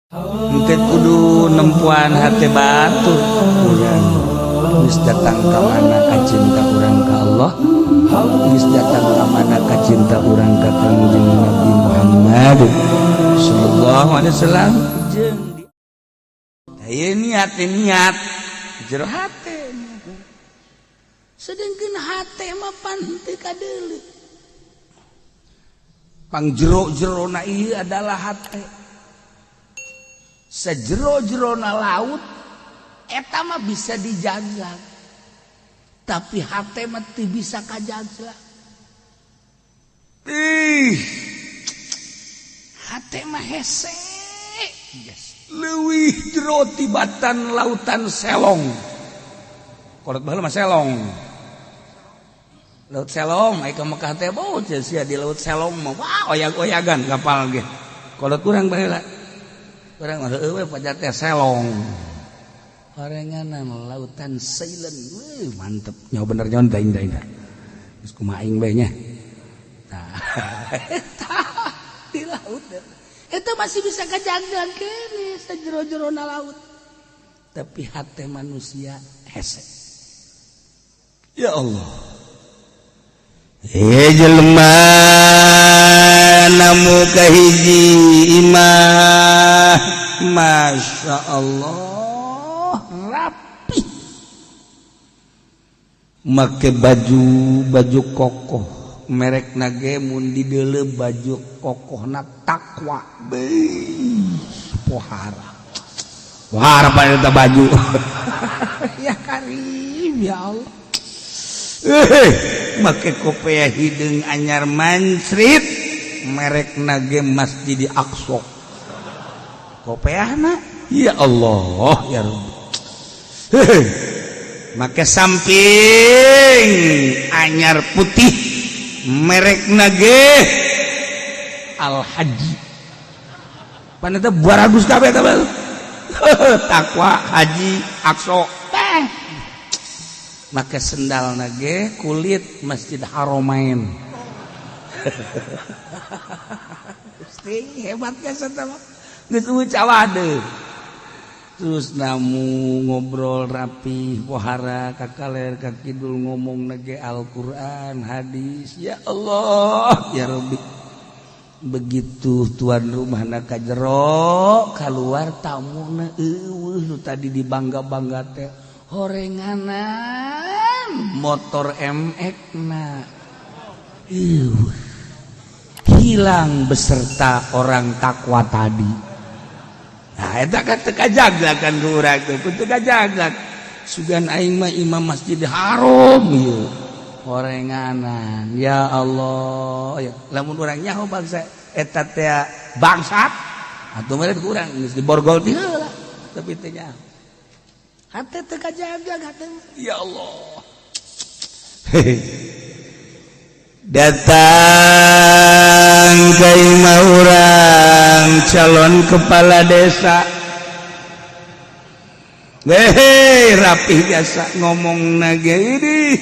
Henteu kudu nempuan hate batur. Urang geus datang ka mana kacinta urang ka Allah, geus datang ka mana kacinta urang ka Kangjeng Nabi Muhammad sallallahu alaihi wasallam. Jeung ieu niat, niat jero hate, sedangkeun hate mah pan teu kadeuleu. Pang jero-jerona ieu adalah hate, sejero-jerona laut eta mah bisa dijaga, tapi hate mah teu bisa kajaga. Ih, hate mah hese, leuwih jero tibatan lautan Selong. Kolot baheula mah Selong, Laut Selong. Ai ka Mekah teh bau sia di Laut Selong mah, wah, oyag-oyagan kapal ge. Kolot urang baheula, urang mah heueuh we pajar teh Selong. Horenganan lautan Silent. Wih, mantep. Nyawa bener nyawa daing daing. Geus kumaha aing bae nya. Tah, di laut itu masih bisa kajaga kene sajero-jerona laut. Tapi hati manusia hese. Ya Allah. Eh, jelema namu kahiji imah, Masya Allah, rapi, make baju baju kokoh, merek nage mun dideuleu baju kokohna Takwa. Beuh, pohara pohara pada eta baju. Ya Karim, ya Allah. Eh, make kopiah hideung anyar mancrit, merek nage Masjid Aqsa kopiahna. Ya Allah, ya Rabbi. Heh, make samping anyar putih, merek nage Al Haji. Pan eta baragus kabeh eta, Takwa, Haji, Aqsa teh. Make sendal nage kulit Masjid Haromain. Gusti, hebat geus eta mah, geus eueuh cawade. Terus namu ngobrol rapi, pohara ka kaler ka kidul, ngomong nage Al-Qur'an, hadis. Ya Allah, ya Rabbi. Begitu tuan rumah na ka jero, keluar tamu, eueuh nu tadi dibangga-bangga teh. Horenganan motor MX na eueuh, hilang beserta orang takwa tadi. Nah, eta kan teu kajaga kan ku urang teh, teu kajaga. Sugan aing mah imam Masjid Haram ieu, horenganan. Ya Allah, ya lamun urang nyaho bangsa eta teh bangsat atuh meureun ku urang geus diborgol ti heula, tapi teu nyaho. Hate teu kajaga hate. Ya Allah. Datang ka imah urang calon kepala desa. Hehe, rapih biasa, ngomong nage ini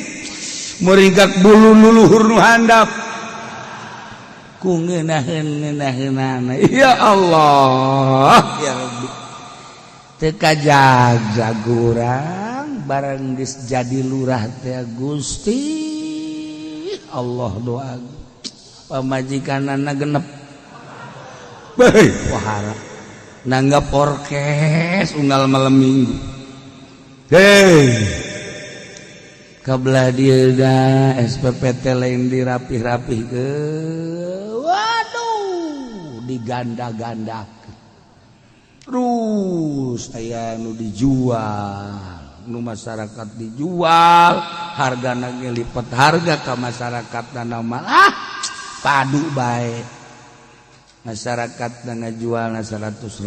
meringkak bulu luluhur nu handap ku ngeunaheun ngeunaheunana. Ya Allah, ya Rabbi, teu kajaga urang. Barang geus jadi lurah teh, Gusti Allah, doa pamajikanana genep. Beuh, wahara nanggap orkes unggal malam Minggu. Hei, kabelah dia dah SPPT lain dirapih-rapih ke, waduh, diganda-ganda terus. Aya nu dijual, nu masyarakat dijual harga lipat harga ke masyarakat nama. Ah, padu baik masyarakat ngajual 100.000,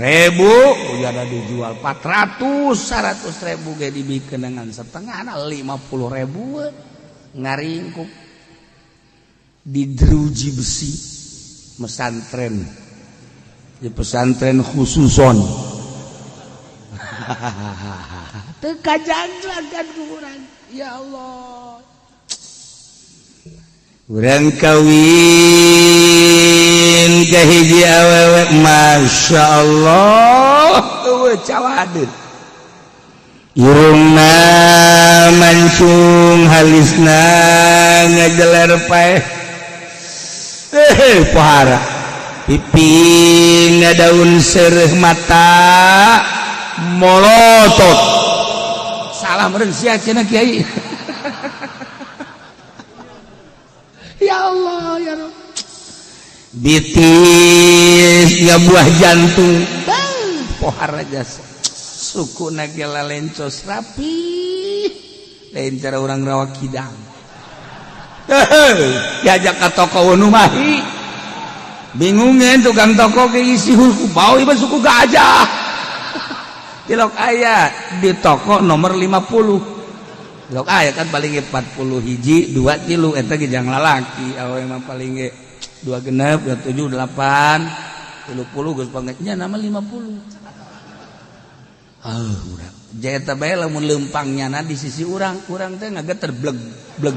udah dijual 400, 100.000 ge dibikin dengan setengah 50.000, ngaringkuk di druji besi pesantren, di pesantren khususon. Teu kajanglagan ku urang. Ya Allah. Urang kawin ka hiji awewe, Masya Allah, eueuh cawadeun. Irungna mancung, halisna ngajeler paeh. Pohara pipi ngadaun sereh, mata molotot. Salah meureun sia cenah kiai. Ya Allah ya Rabb. Bitis buah jantung. Pohara jasa. Suku nagela lencos rapi. Lain cara orang rawa kidang. Diajak ke toko mahi. Bingungnya tukang toko ke isi suku bau ieu suku gajah. Tilok aya di toko nomor 50. Tilok aya kan paling 40 hiji, 2 3 eta ge jang lalaki, awewe mah paling ge 2 genep, 2 7 8, 30 geus pangetnya nama 50. Ah, urang. Jeta bae lamun leumpangnya na di sisi urang, urang teh ngageter bleg bleg.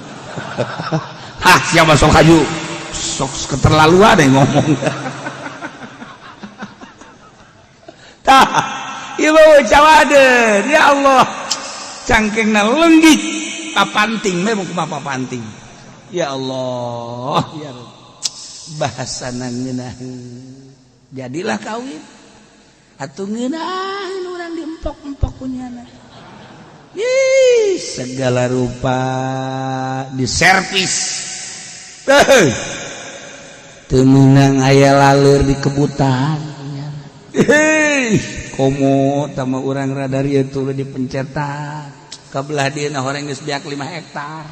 Hah, siapa sok haju? Sok keterlaluan deh ngomong. Tah, ieu mah cawadeun. Ya Allah. Cangkengna lenggik, papanting memang kumaha papanting. Ya Allah, ya Rabb. Bahasana ngeunaheun. Jadilah kawin. Atuh ngeunaheun urang diempok-empok kunyana. Ih, segala rupa diservis. Teu meunang aya laleur di kebutaan. Hei, komo tama urang rada rieu tuluy dipencetan. Kabelah dieuna horeng geus biak 5 hektar.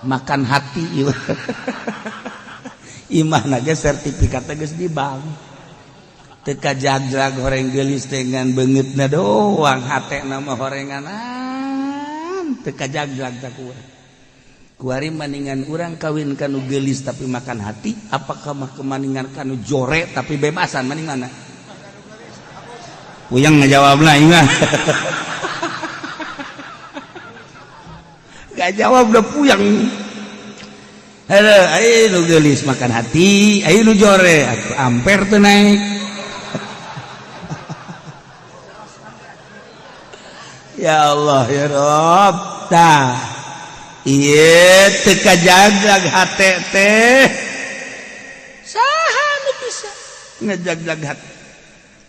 Makan hati ieu. Imahna ge sertifikatna geus di bank. Teu kajagjag horeng geulis teh ngan beungeutna doang, hatena mah horenganan. Teu kajagjag tah ku urang. Kuari maningan urang kawin kanu geulis tapi makan hati, apakah mah kemaningan kanu jore tapi bebasan, maning mana? Puyeng ngajawabna ieu mah. Gak jawab udah puyeng. Halo, ayo nu geulis makan hati, ayo nu jore, atuh amper teu naik. Ya Allah ya Rabb. Tah. Ieu teu kajagjag hate teh. Saha nu bisa ngajagjag hate?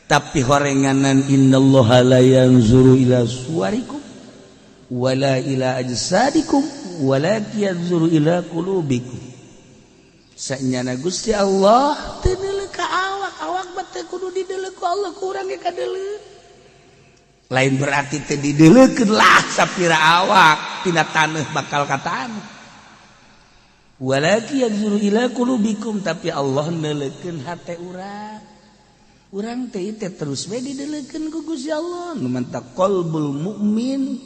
Tapi horenganan innallaha la yanzuru ila suwarikum wala ila ajsadikum walakin yanzuru ila qulubikum. Sanyana Gusti Allah teu neuleuh ka awak, awak mah teu kudu dideuleuh ku Allah, ku urang ge kadeuleuh. Lain berarti teu dideuleukeun lah sapira awak tina taneuh bakal ka taneuh. Walakin yanzuru ila qulubikum, tapi Allah neuleukeun hate urang. Urang teh teh terus we dideuleukeun ku Gusti Allah. Nu manta qalbul mukmin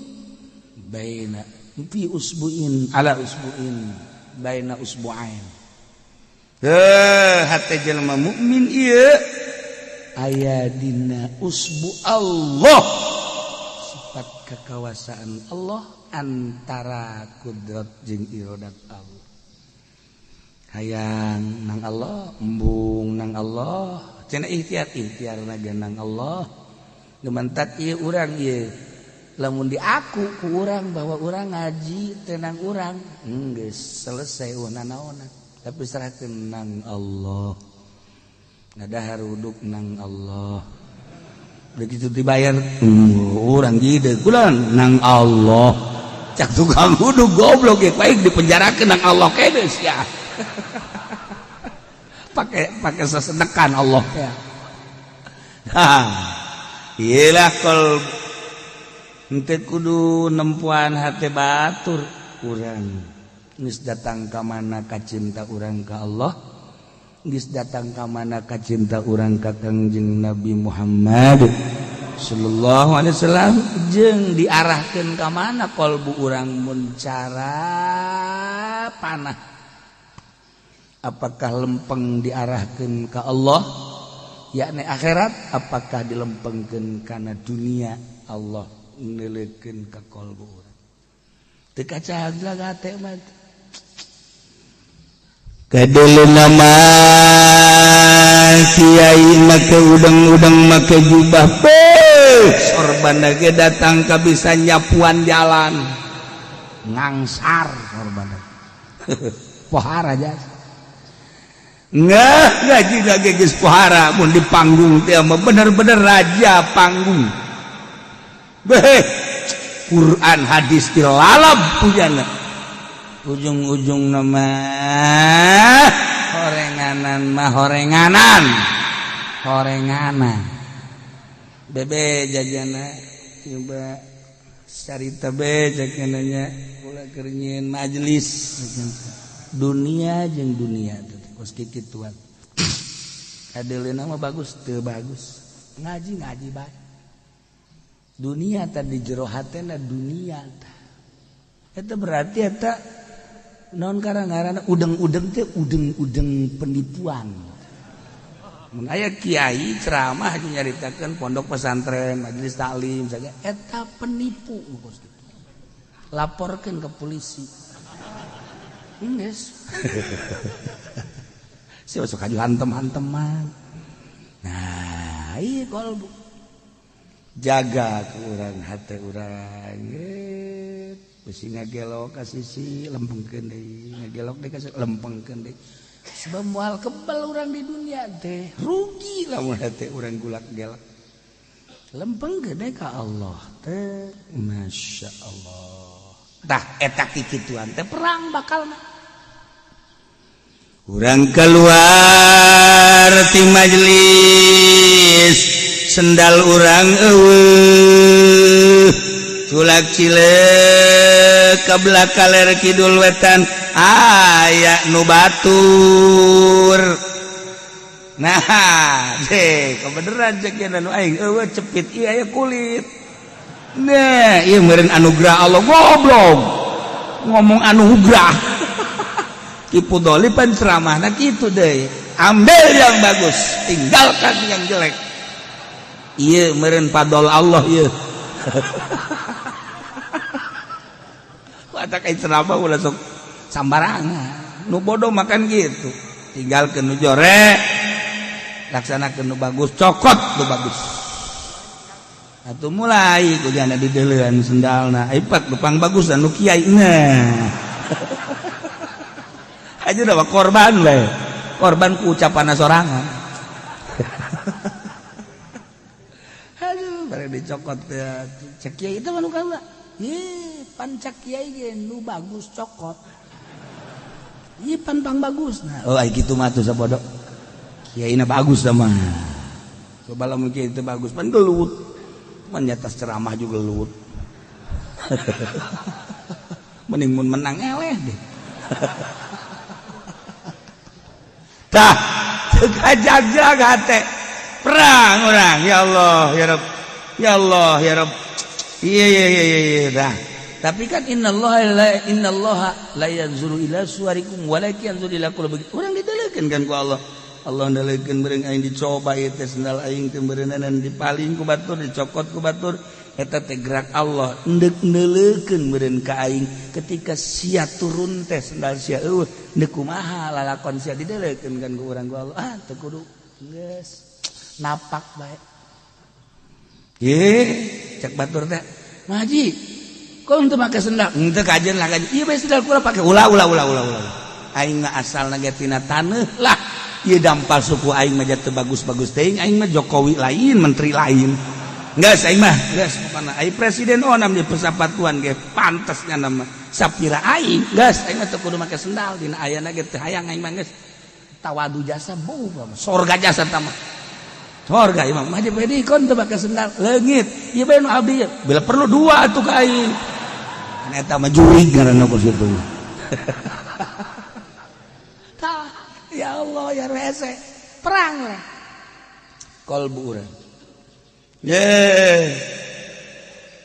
baina fi usbuin ala usbuin baina usbuain. Heuh, hate jelema mukmin ieu aya dina usbu Allah, sifat kekawasaan Allah antara kudrat jeung iradat Allah. Hayang nang Allah, embung nang Allah, cenah ikhtiar ikhtiarna ge nang Allah. Gementak ieu urang ieu lamun diaku ku urang bahwa urang ngaji tenang urang, geus selesai eueuh nanaonan, tapi serahkeun nang Allah. Ngadahar uduk nang Allah. Begitu dibayar urang gide kulan nang Allah. Cak tukang uduk goblok ge baik dipenjarakeun nang Allah kene sia. Pakai pakai sesedekan Allah ya. Ha. Iyalah kol henteu kudu nempuan hate batur urang. Geus datang ka mana ka cinta urang ka Allah, geus datang ka mana ka cinta urang ka Kangjeng Nabi Muhammad sallallahu alaihi wasallam, jeung diarahkeun ka mana kolbu urang mun cara panah. Apakah lempeng diarahkeun ka Allah yakni akhirat, apakah dilempengkeun kana dunia Allah neuleukeun ka kolbu urang. Teu kacaglag hate mah. Kadele nama kiai make udeng-udeng make jubah beh sorban ge datang ka bisa nyapuan jalan ngangsar sorban pohara jasa nggak gaji lagi geus pohara mun di panggung teh mah bener-bener raja panggung beh Quran hadis dilalap pujana ujung-ujung nama horenganan mah horenganan horenganan bebe jajana coba carita be jajananya ulah keur nyieun majelis dunia jeung dunia teh kos kikituan kadeuleuna mah bagus teu bagus ngaji ngaji bae dunia tadi jero hatena dunia tah eta berarti eta naon karang-ngaranna udeng-udeng teh udeng-udeng penipuan. Mun aya kiai ceramah nyaritakeun pondok pesantren, majelis taklim saja eta penipu kos kitu. Laporkeun ke polisi. Geus. Sia sok aju hantem-hanteman. Nah, ieu kolbu. Jaga ke urang hate urang. Bisi ngagelok ka sisi lempengkeun deui, ngagelok deui ka sisi lempengkeun deui. Sebab moal kebal urang di dunia teh, rugi lamun hate urang gulak gelak. Lempengkeun deui ka Allah teh, Masya Allah. Tah eta kikituan teh perang bakalna. Urang keluar ti majelis, sendal urang eueuh. Culak cileuk ka belah kaler kidul wetan aya nu batur. Nah, deh, kebeneran cek nu aing eueuh cepit ieu aya kulit. Nah, ieu meureun anugerah Allah goblok. Ngomong anugerah. Ki Pudoli pan ceramahna kitu deui. Ambil yang bagus, tinggalkan yang jelek. Ieu meureun fadol Allah ieu. Watak aing ceramah ulah sok sambarangan. Nu bodoh makan gitu. Tinggalkeun nu jorek, laksanakeun nu bagus, cokot nu bagus. Atuh mulai kujana dideuleun sendalna, ipat nu pang bagus nu kiai nah. Aja udah korban we. Korban ku ucapan sorangan. Aduh, bareng dicokot ya. Cek kiai itu mah nu kaula. Ih, pan cek kiai ge nu bagus cokot. Ih, pan pang bagus. Nah, oh ai kitu mah tuh sabodo. Kiaina bagus sama. Coba lamun kiai teu bagus pan gelut. Pan nyatas ceramah juga gelut. Mending mun menang eleh deh. Tah, teu kajag-jag hate. Perang orang, ya Allah, ya Rabb. Ya Allah, ya Rabb. Iya iya iya iya dah. Tapi kan innallaha la yanzuru ila suwarikum walakin yanzuru ila qulubikum. Urang didelekeun kan ku Allah. Allah ndelekeun beureung aing dicoba ieu teh sendal aing teh beureunanan dipaling ku batur, dicokot ku batur. Eta teh gerak Allah endek neuleukeun meureun ka aing ketika sia turun teh sendal sia eueuh deuk kumaha lalakon sia didelekeun kan ku urang ku Allah. Ah teu kudu geus napak bae. Ye cek batur teh Maji kok henteu make sendal henteu kajen lah kajen ieu bae sendal kula pake ulah ulah ulah ulah ulah aing mah asalna ge tina taneuh lah ieu dampal suku aing mah teu bagus-bagus teuing aing mah Jokowi lain menteri lain. Geus aing mah geus pokona aing presiden onam di persapatuan ge pantasnya nama sapira aing geus aing mah teu kudu make sendal dina ayana ge teu hayang aing mah geus tawadu jasa beuh sorga jasa tah mah sorga imam mah jadi kon teu make sendal leungit ieu bae nu abdi bila perlu dua atuh ka aing kan eta mah jurig ngaranna ku situ. Tah ya Allah ya rese perang lah kolbu urang. Ye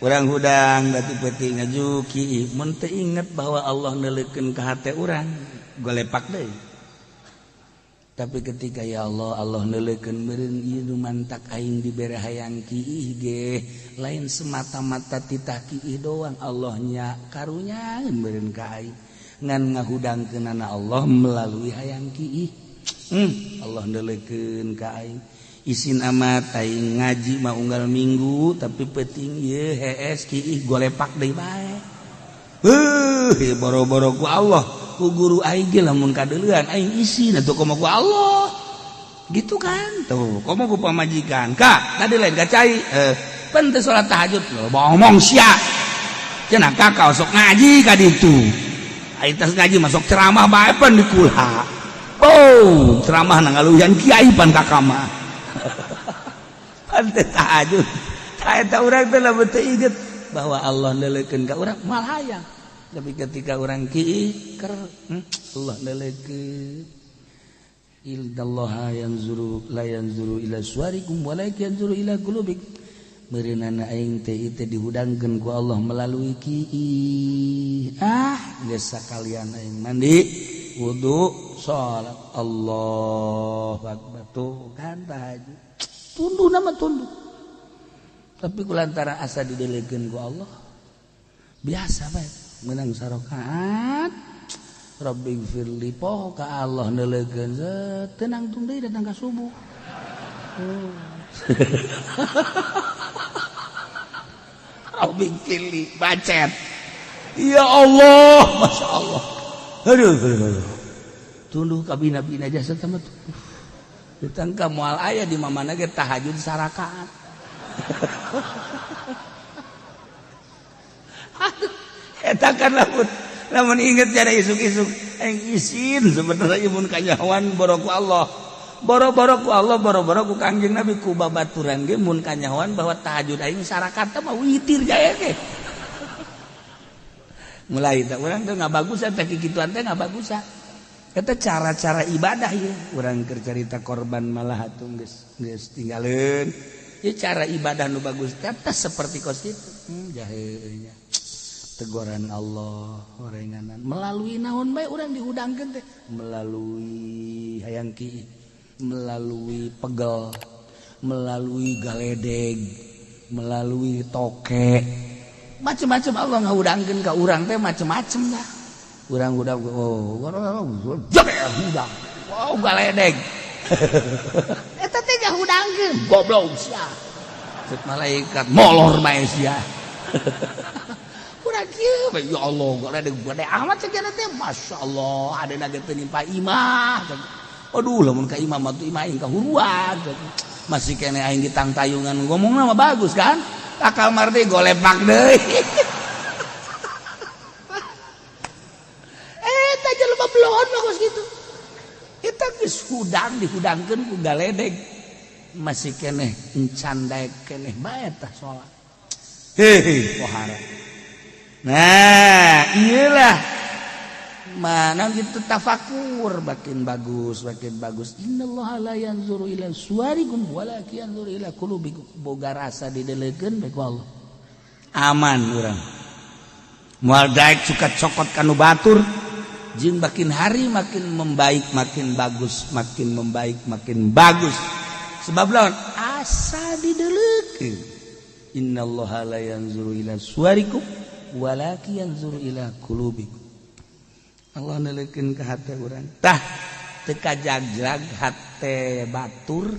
urang hudang batu peuting ngajuki mun teu inget bahwa Allah neuleukeun ka hate urang golepak deui. Tapi ketika ya Allah Allah neuleukeun meureun ieu nu mantak aing dibere hayang kiih ge lain semata-mata titah kiih doang Allah nya karunyaeun meureun ka aing. Ngan ngahudangkeunana Allah melalui hayang kiih. Allah ndeleukeun ka aing. Isin amat aing ngaji mah unggal minggu tapi penting ieu hees kiih golepak deui bae. Heuh, boro-boro ku Allah, ku guru aing ge lamun kadeuleuan aing isin atuh komo ku Allah. Gitu kan? Tuh, komo ku pamajikan. Kak, tadi lain ka cai. Pan teu salat tahajud loh, ngomong sia. Cenah kakak sok ngaji ka ditu. Aing tas ngaji masuk ceramah bae pan di kula. Oh, ceramah na ngaluyan kiai pan kakak mah. Pan teu tahajud. Tah eta urang teh lamun teu inget bahwa Allah neuleukeun ka urang moal hayang. Tapi ketika urang kiih ker Allah neuleukeun. Innallaha yanzuru la yanzuru ila suwarikum walakin yanzuru ila qulubikum. Meureunana aing teh teh dihudangkeun ku Allah melalui kiih. Ah, geus sakalian aing mandi, wudu, salat. Allahu akbar. Tuh kan tahajud. Tunduh nama tunduh. Tapi kulantaran asa didelekeun ku Allah biasa bae menang sarakaat. Rabbighfirli poho ka Allah neuleukeun tenang tung deui datang ka subuh. Oh. Rabbighfirli bacet. Ya Allah, Masya Allah. Aduh, aduh, aduh. Tunduh kabina-bina jasa sama tuh. Datang ka moal aya di mamana ge tahajud sarakaat. Aduh, eta kan lamun inget cara isuk-isuk aing isin sebenarnya mun kanyahoan boro ku Allah. Boro-boro ku Allah, boro-boro ku Kangjeng Nabi, ku babaturan ge mun kanyahoan bahwa tahajud aing sarakaat mah witir jaya ge. Mulai teh urang teh ngabagusan teh kikituan teh ngabagusan. Eta cara-cara ibadah ieu urang keur carita korban malah atuh geus geus tinggaleun. Ieu cara ibadah nu bagus teh seperti kos kitu. Jahe nya. Teguran Allah orenganan melalui naon bae urang dihudangkeun teh melalui hayang kiih, melalui pegel, melalui galedeg, melalui toke, macem-macem Allah ngahudangkeun ka urang teh macem-macem dah. Urang hudang, oh, hudang, wow galedeg. Eta teh ngahudangkeun, goblok sia. Cek malaikat molor bae sia. Urang kieu bae ya Allah galedeg gede amat cek teh, masyaallah adena ge teu nimpa imah. Aduh lamun ka imah mah tuh imah aing kahuruan. Masih kene aing ditangtayungan ngomongna mah bagus kan? Akal marti golepak deui. Eta jelema belon mah kos kitu. Eta geus hudang dihudangkeun ku galedeg. Masih keneh encan daek keneh bae tah salat. Hehe, pohara. Nah, iyalah mana gitu tafakur makin bagus makin bagus. Innallaha la yanzuru ila suwarikum walakin yanzuru ila qulubikum. Boga rasa didelekeun bae ku Allah. Aman urang. Moal daek suka cokot kanu batur jeung makin hari makin membaik makin bagus makin membaik makin bagus. Sebab lawan asa didelekeun. Innallaha la yanzuru ila suwarikum walakin yanzuru ila qulubikum. Allah nelekeun ka hate urang. Tah teu kajagjag hate batur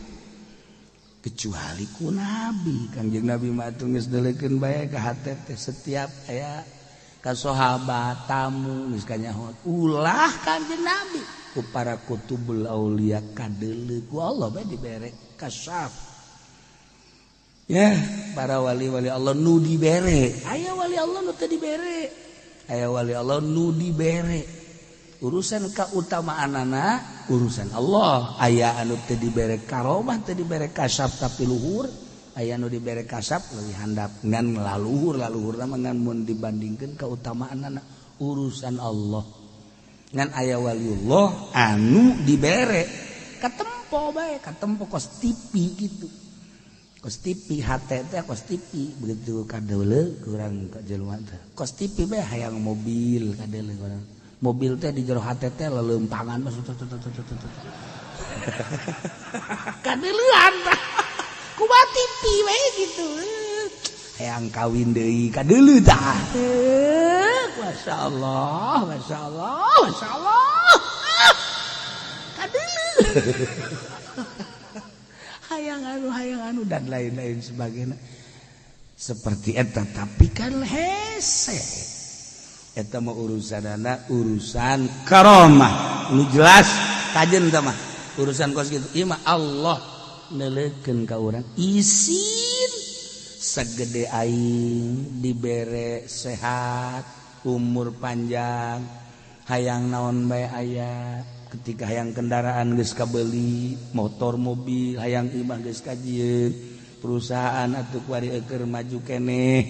kecuali ku nabi. Kangjeng Nabi mah atuh geus neulekeun bae ka hate teh setiap aya ka sahabat tamu geus kanyahoan. Ulah Kangjeng Nabi ku para kutubul aulia kadeuleu ku Allah bae dibere kasyaf. Ya, para wali-wali Allah nu dibere. Aya wali Allah nu teu dibere. Aya wali Allah nu dibere. Urusan keutamaanana urusan Allah. Aya anu teu dibere karomah, teu dibere kasyaf tapi luhur. Aya anu dibere kasyaf leuwih handap ngan laluhur laluhurna mah ngan mun dibandingkeun keutamaanana urusan Allah. Ngan aya waliullah anu dibere katempo bae, katempo kos TV gitu. Kos TV hate teh kos TV begitu kadeuleu kurang ka jelema teh. Kos TV bae hayang mobil kadeuleu kurang. Mobil teh di jero hate teh leuleumpangan mah kadeuleuan tah. Kumaha TV we gitu. Hayang kawin deui kadeuleu tah. Masya Allah, Masya Allah, Masya Allah. Kadeuleu. Hayang anu dan lain-lain sebagainya. Seperti eta, tapi kan hese. Eta mah urusanana urusan karomah. Nu jelas kajen tah mah urusan kos kitu. Ieu mah Allah neuleukeun ka urang isin segede aing dibere sehat, umur panjang, hayang naon bae aya. Ketika hayang kendaraan geus kabeli, motor, mobil, hayang imah geus kajieun, perusahaan atuh kuari eueur maju keneh,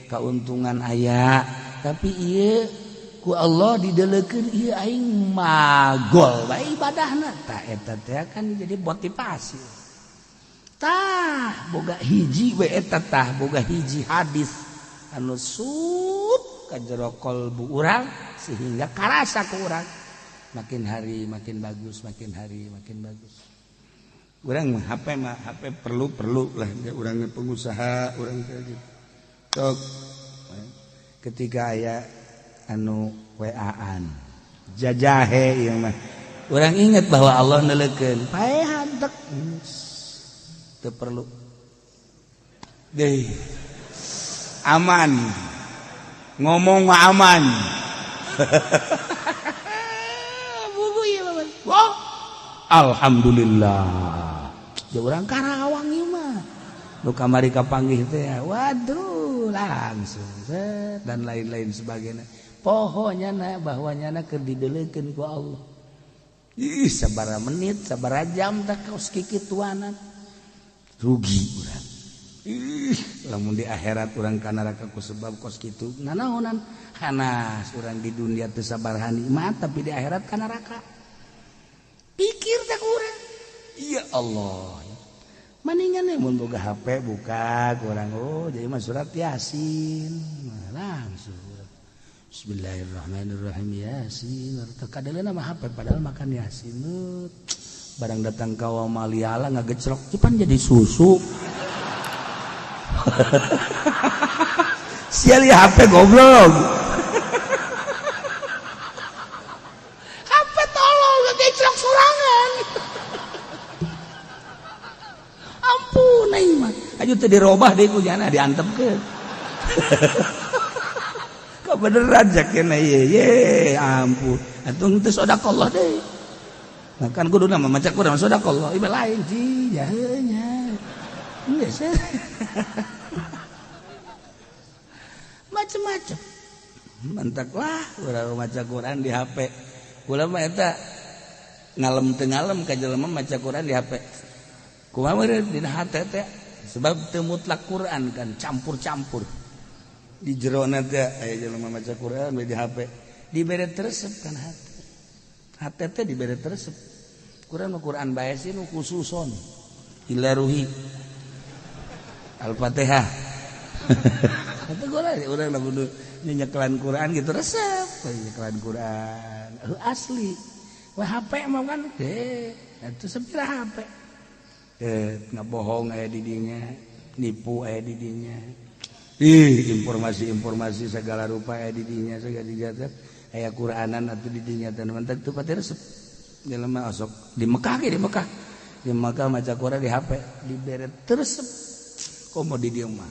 kauntungan aya. Tapi ieu ku Allah dideleukeun ieu aing magol bae ibadahna. Tah eta teh kan jadi motivasi. Tah boga hiji we eta tah boga hiji hadis anu sup ka jero kolbu urang sehingga karasa ku urang makin hari makin bagus, makin hari makin bagus. Urang mah HP mah HP perlu-perlu lah, urang pengusaha, urang kayak gitu. Tok ketika aya anu WA-an jajahe ieu mah urang inget bahwa Allah neuleukeun paehan tek teu perlu deh, aman ngomong mah aman. Buku ieu mah wah alhamdulillah. Ya urang Karawang ieu mah nu kamari kapanggih teh, waduh langsung set dan lain-lain sebagainya. Pokoknya na bahwa nyana keur dideleukeun ku Allah. Ih, sabaraha menit, sabaraha jam tak kaos kikituanan. Rugi urang. Ih, lamun di akhirat urang ka neraka ku sebab kos kitu. Nanaonan? Hanas urang di dunia teu sabaraha nikmat tapi di akhirat ka neraka. Pikir teh urang. Ya Allah. Mendingan mun boga HP buka kurang, oh jadi mah surat Yasin. Nah, langsung Bismillahirrahmanirrahim Yasin. Terkadang mah HP padahal makan Yasin. Barang datang ka maliala ngagecrok cuman jadi susu. Sial ya HP goblok. HP tolong ngagecrok sorangan. Ampun aing mah. Aju teu dirobah deui ku jana diantepkeun. Kebeneran jakena ye ye ampun. Atuh teu sedekah deui. Nah kan kudu nama maca Quran sedekah ieu lain ji jahenya. Geus. Macem-macem. Mantak lah urang maca Quran di HP. Kula mah eta ngalem teu ngalem ka jelema maca Quran di HP. Kumaha meureun dina hate teh sebab teu mutlak Quran kan campur-campur. Di jerona teh aya jelema maca Quran di HP dibere teresep kan hate. Hate teh dibere teresep. Quran mah Quran bae sih nu khususon. Ila ruhi. Al-Fatihah. Kata gua lah urang lamun nyekelan Quran gitu resep, nyekelan Quran. Asli. Wah HP mah kan deh, atuh sepira HP. Ngebohong aya di dinya, nipu aya di dinya. Ih, informasi-informasi segala rupa aya di dinya, segala dinya aya Quranan atuh di dinya teh mantap teu pati resep. Jelema osok di Mekah ge di Mekah. Di Mekah maca Quran di HP dibere teresep. Komo di dieu mah.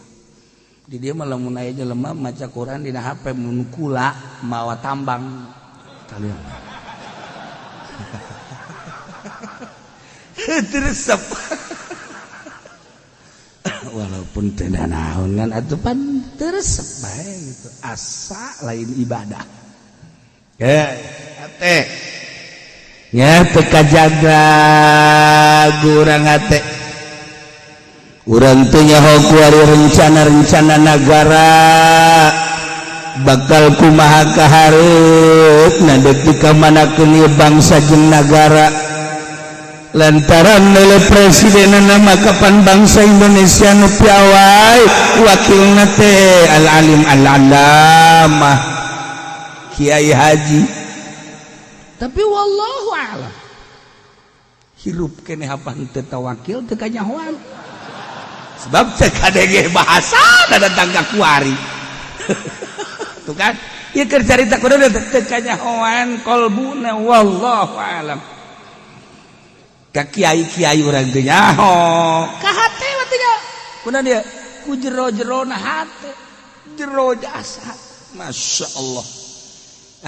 Di dieu mah lamun aya jelema maca Quran dina HP mun kula mawa tambang kalian. Teresep. Walaupun teu naonan atuh pan teresep bae gitu. Asa lain ibadah. Ya, ate. Nya teu kajaga urang ate. Urang teu nyaho kuari rencana-rencana nagara bakal kumaha kahareup na deuk dikamanakeun ieu bangsa jeung nagara. Lantaran oleh presiden nama kapan bangsa Indonesia nu piawai wakilna teh al-alim al-allamah Kiai Haji. Tapi wallahu a'lam hirup keneh apa teu tawakil teu kanyahoan. Sebab teu kadenge bahasa datang ka kuari. Tuh kan? Ieu keur carita kudu teu kanyahoan qalbuna wallahu alam. Ka kiai-kiai urang teu nyaho. Ka hate mah teh kuna dia ku jero-jerona hate. Jero jasad. Masya Allah.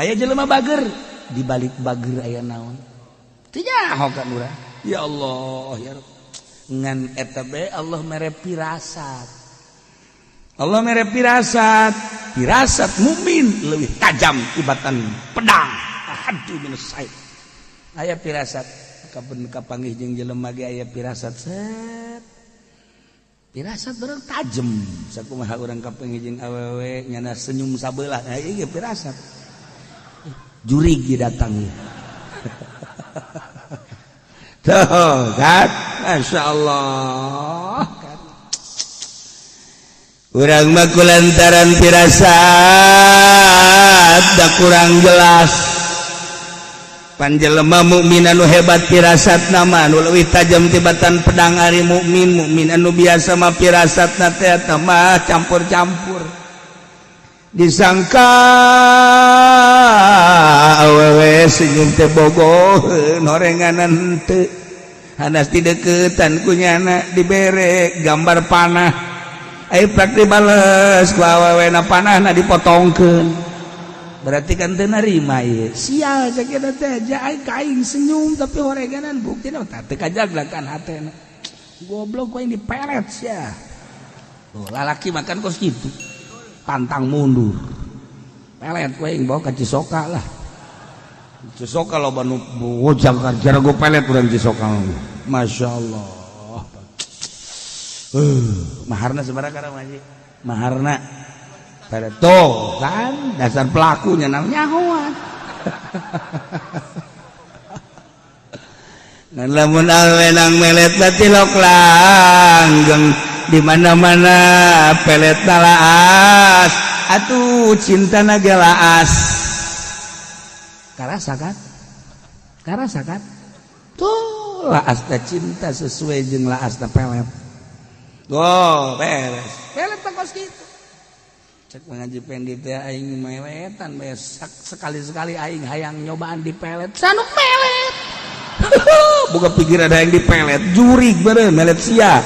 Aya jelema bager, di balik bager aya naon? Teu nyaho kan urang. Ya Allah, ya Rabb. Ngan eta bae Allah mere pirasat. Allah mere pirasat. Pirasat mukmin leuwih tajam tibatan pedang. Ahaddu min saif. Aya pirasat kapan kapanggih jeung jelema ge aya pirasat set. Pirasat urang tajem. Sakumaha urang kapanggih jeung awewe nyana senyum sabelah. Nah, ieu pirasat. Jurig datang ieu. Tuh kan, Masya Allah. Urang mah kulantaran pirasat da kurang jelas. Panjelema mukmin anu hebat pirasat nama anu leuwih tajam tibatan pedang ari mukmin, mukmin anu biasa mah pirasatna teh eta mah campur-campur. Disangka awewe senyum teh bogoheun horenganan henteu. Hanas dideukeutan ku nyana dibere gambar panah. Ai prak dibales ku awewena panahna dipotongkeun. Berarti kan teu narima ieu. Sial cek eta teh ja ai ka aing senyum tapi horenganan buktina tah teu kajaglakan hatena. Goblok ku aing dipelet sia. Tuh lalaki makan kos kitu. Pantang mundur. Pelet ku aing bawa ka Cisoka lah. Cisoka loba nu bojang jarago pelet urang Cisoka. Masya Allah. Maharna sabaraha karang haji? Maharna. Pelet tuh kan dasar pelakunya namanya nyahoan. Ngan lamun awenang melet batilok langgeng di mana-mana pelet laas atuh cinta naga laas. Karasa kan? Karasa kan? Tuh laasna cinta sesuai jeung laasna pelet. Oh, beres. Pelet teh kos kitu. Cek mengaji pendi teh aing meletan bae sekali-sekali aing hayang nyobaan di pelet. Sanuk melet. Boga pikiran ada yang dipelet, jurig beureum melet sia.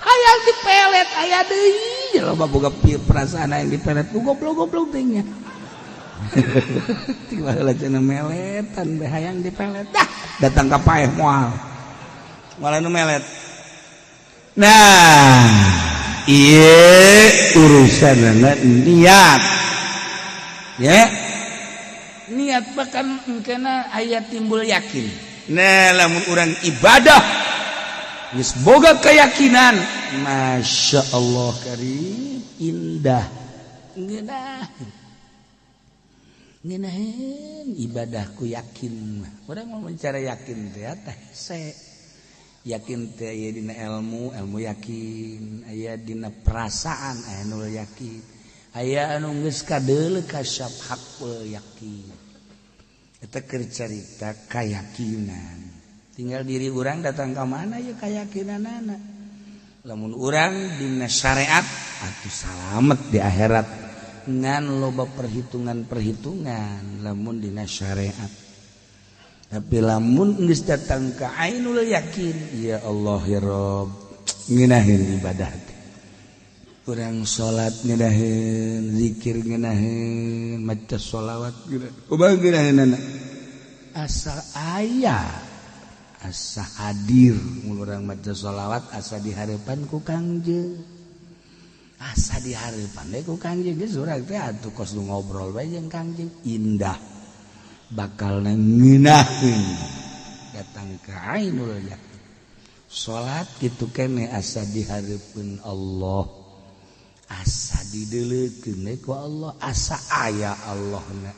Hayang dipelet aya deui loba boga perasaan hayang dipelet ku goblok-goblok teh nya. Tiba heula cenah meletan bae hayang dipelet. Dah datang ka paeh moal. Moal anu melet. Nah, ieu urusanna niat. Ya. Niat bahkan engkena aya timbul yakin. Nah, lamun urang ibadah geus boga keyakinan, Masya Allah karim, indah. Ngeunah. Ngeunaheun ibadahku yakin. Urang mau mencari yakin teh teh hese. Yakin teh aya dina ilmu, ilmu yakin, aya dina perasaan aya nu yakin. Aya anu geus kadeuleu kasyaf hakul yakin. Eta keur carita kayakinan. Tinggal diri urang datang ka mana ya kayakinanana. Lamun urang dina syariat atuh salamet di akhirat ngan loba perhitungan-perhitungan lamun dina syariat. Tapi lamun geus datang ka ainul yakin, ya Allah ya Rabb, ngeunaheun ibadah teh. Urang salat ngeunaheun, zikir ngeunaheun, maca sholawat ngeunaheun. Kumaha ngeunaheunana? Asal aya, asa hadir mun urang maca sholawat asa dihareupan ku Kangjeng. Asa dihareupan we ku Kangjeng geus urang teh atuh kos nu ngobrol bae jeung Kangjeng indah. Bakal ngeunaheun datang ke ainul yakin. Salat kitu kene asa dihareupeun Allah. Asa dideuleukeun we ku Allah, asa aya Allahna.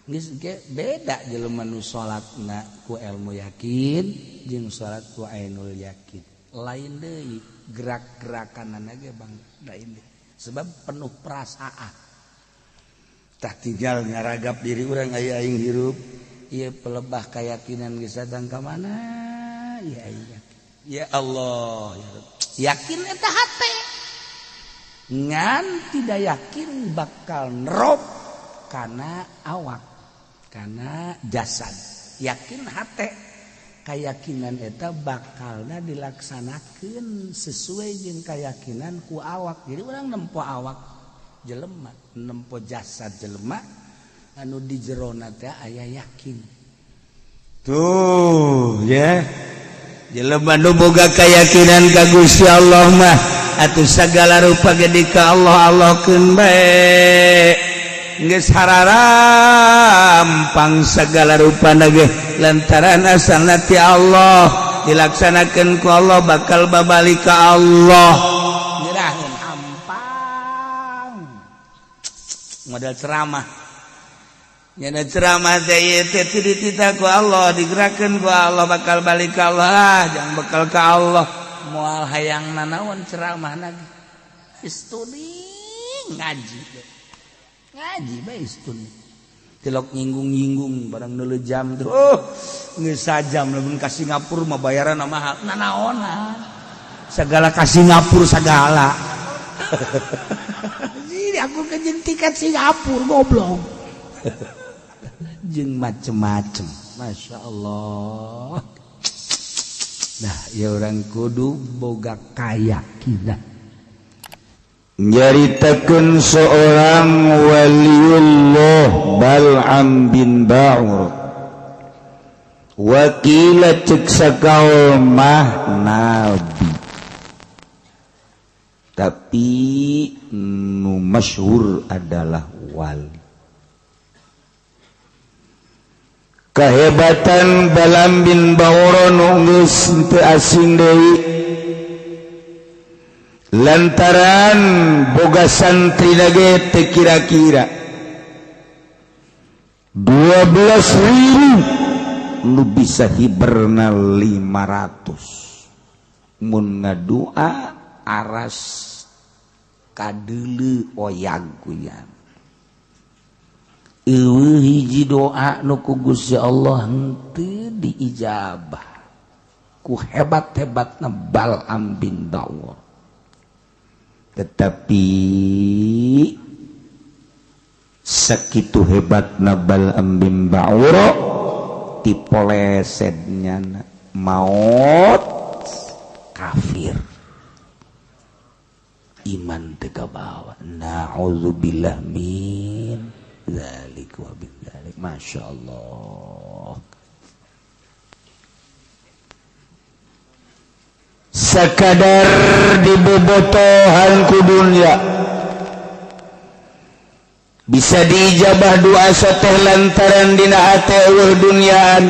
Geus ge beda jelema nu salatna ku ilmu yakin jeung salat ku ainul yakin. Lain deui gerak-gerakanana ge bang lain deui. Sebab penuh perasaan. Tah tinggal ngaragap diri urang aya aing hirup ieu pelebah keyakinan geus datang ka mana Ya yakin. Ya Allah ya Rabb. Yakin eta hate. Ngan tidak yakin bakal nerop karena awak, karena jasad. Yakin hate, keyakinan eta bakalna dilaksanakan sesuai jeung keyakinan ku awak. Jadi orang nempo awak jelema, nempo jasad jelema anu di jerona teh aya yakin. Tuh ya. Jelema nu boga keyakinan ka Gusti Allah mah atuh sagala rupa gede ka Allah Allahkeun bae. Geus hararampang sagala rupa ge lantaran asalna ti Allah dilaksanakeun ku Allah bakal babalik ka Allah. Nyeraheun hampang. Modal ceramah. Nyana ceramah teh ieu teh teu dititah ku Allah, digerakkeun ku Allah bakal balik ka Allah, jangan bakal ka Allah. Moal hayang nanaon ceramah lagi. Istuni ngaji. Ngaji bae istuni. Tilok nyinggung-nyinggung barang neuleuh jam tuh. Oh, geus sajam lamun ka Singapura mah bayaran mahal. Nanaonan. Segala ka Singapura segala. Ini aku kejeun tiket Singapura goblok. Jeung macem-macem. Masya Allah. Nah, ya orang kudu boga keyakinan. Nyaritakeun seorang waliullah Bal'am bin Ba'ur. Wakila cek sakaul mah nabi. Tapi nu masyhur adalah wali. Kehebatan Bal'am bin Ba'ur nu geus teu asing deui lantaran boga santri ge teu kira-kira 12.000 nu bisa hiberna 500 mun ngadua aras kadeuleu oyag kuyan. Eueuh hiji doa nu ku Gusti Allah henteu diijabah ku hebat-hebatna Bal'am bin Ba'ur. Tetapi sakitu hebatna Bal'am bin Ba'ur tipolesetnya maut kafir iman teu kabawa. Na'udzubillah min dzalik wa bin dzalik. Masya Allah. Sekadar dibobotohan ku dunya bisa diijabah doa soteh lantaran dina hate eueuh dunyaan,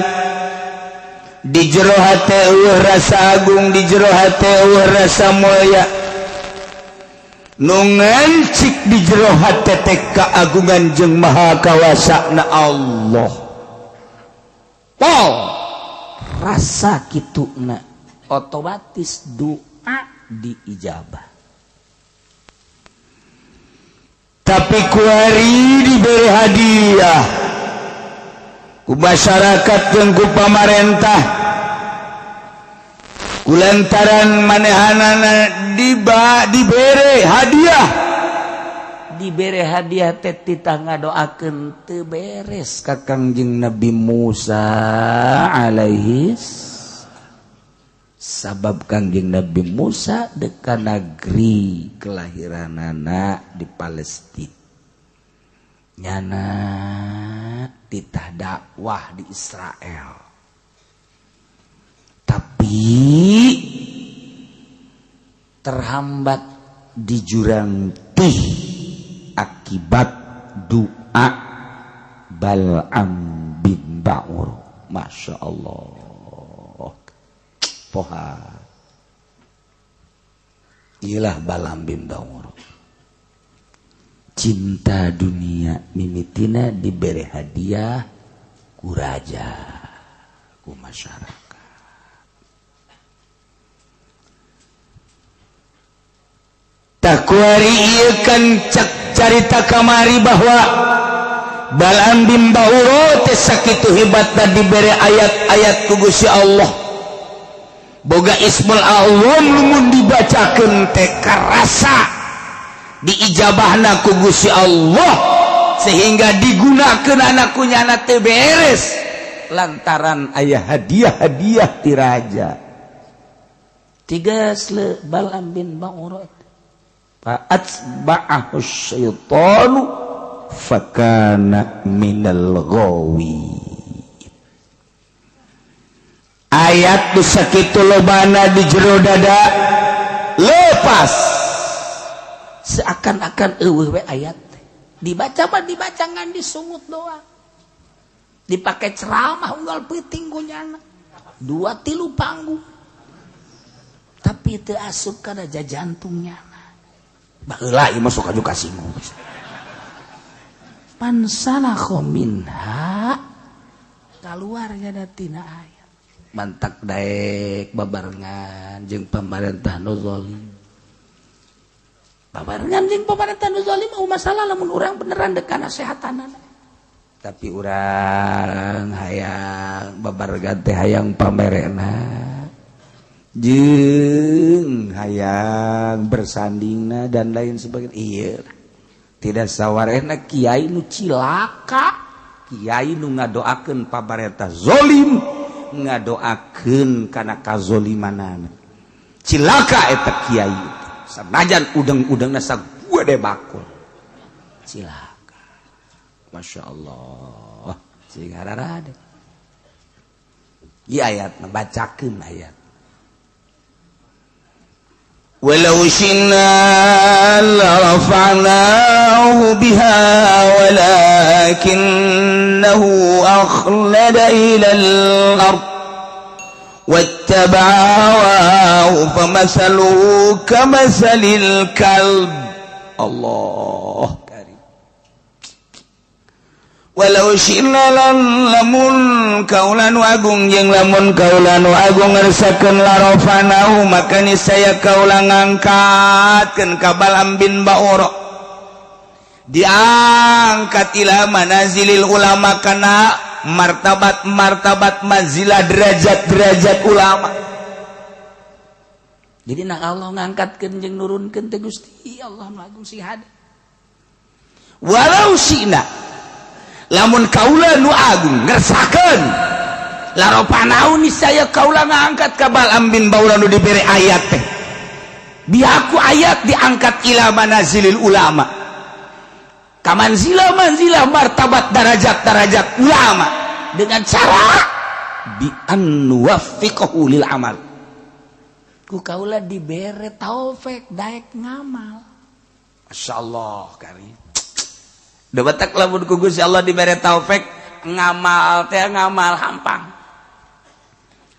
di jero hate eueuh rasa agung, di jero hate eueuh rasa mulia, nu ngancik di jero hate teh keagungan jeung maha kawasa na Allah. Wow, rasa kituna otomatis doa diijabah. Tapi kuari diberi hadiah ku masyarakat jeung ku pamarentah kulantaran manehanana dibere hadiah, dibere hadiah teh titah ngadoakeun teu beres ka Kangjeng Nabi Musa alaihi sabab Kangjeng Nabi Musa deka negeri kelahiranana di Palestina nyana titah dakwah di Israel, tapi terhambat di jurang tih akibat doa Bal'am bin Ba'ur. Masya Allah. Poha ilah Bal'am bin Ba'ur. Cinta dunia mimitina diberi hadiah ku raja, ku masyarakat. Takuari ieu kan cek carita kamari bahwa Bal'am bin Ba'ur teh sakitu hebatna dibere ayat-ayat ku Gusti Allah. Boga ismul a'zam lamun dibacakeun teh karasa diijabahna ku Gusti Allah, sehingga digunakeun anak ku nyana teh beres lantaran aya hadiah-hadiah ti raja. Tiga sle Balam bin Ba'ura, fa atba'ahu syaitanu fakana minal ghawi. Ayat nu sakitu lobana di jero dada lepas. Seakan-akan euweuh we ayat teh. Dibaca mah dibaca, ngan disungut doang, dipakai ceramah unggal peuting ku nyana dua tilu panggung, tapi teu asup kana jantungnya. Baheula ieu mah sok aju kasinggung. Fansalakha minha, kaluarnya tina ayat. Mantak daek babarengan jeung pamarentah nu zalim, babarengan jeung pamarentah nu zalim mau masalah lamun urang beneran dek kana sehatanana. Tapi urang hayang babarengan teh hayang pamerena jeung hayang bersandingna dan lain sebagainya. Iya, tidak sawarehna kiai nu cilaka, kiai nu ngadoakeun pamarentah zalim, ngadoakeun kana kazolimanana. Cilaka eta kiai, sanajan udeng-udengna sagede bakul. Cilaka. Masya Allah, sing hararade. Ieu ayat bacakeun ayat. Walau syi'na larafa'nahu biha walakinnahu akhlada ilal ard wattaba'a hawahu famathaluhu kamathalil kalb. Allah karim. Walau syi'na, lamun kaula nu agung jeung lamun kaula nu agung ngersakeun, larafa'nahu, maka niscaya kaula ngangkatkeun ka Balam bin Ba'ura, diangkat ila manazilil ulama, kana martabat martabat, manzilah, derajat derajat ulama. Jadi nak Allah ngangkatkeun jeung nurunkeun teh Gusti Allah nu agung sing hade. Walau syi'na, lamun kaula nu agung ngersakeun, larafa'nahu, niscaya kaula ngangkat ka Balam bin Baura nu dibere ayat teh, biaku ayat diangkat ila manazilil ulama, ka manzilah manzilah, martabat, darajat darajat ulama, dengan cara bi an nuwaffiqahu lil amal. Ku kaula dibere taufik daek ngamal. Masya Allah karim. Batak lamun ku Gusti Allah dibere taufik ngamal teh, ngamal hampang.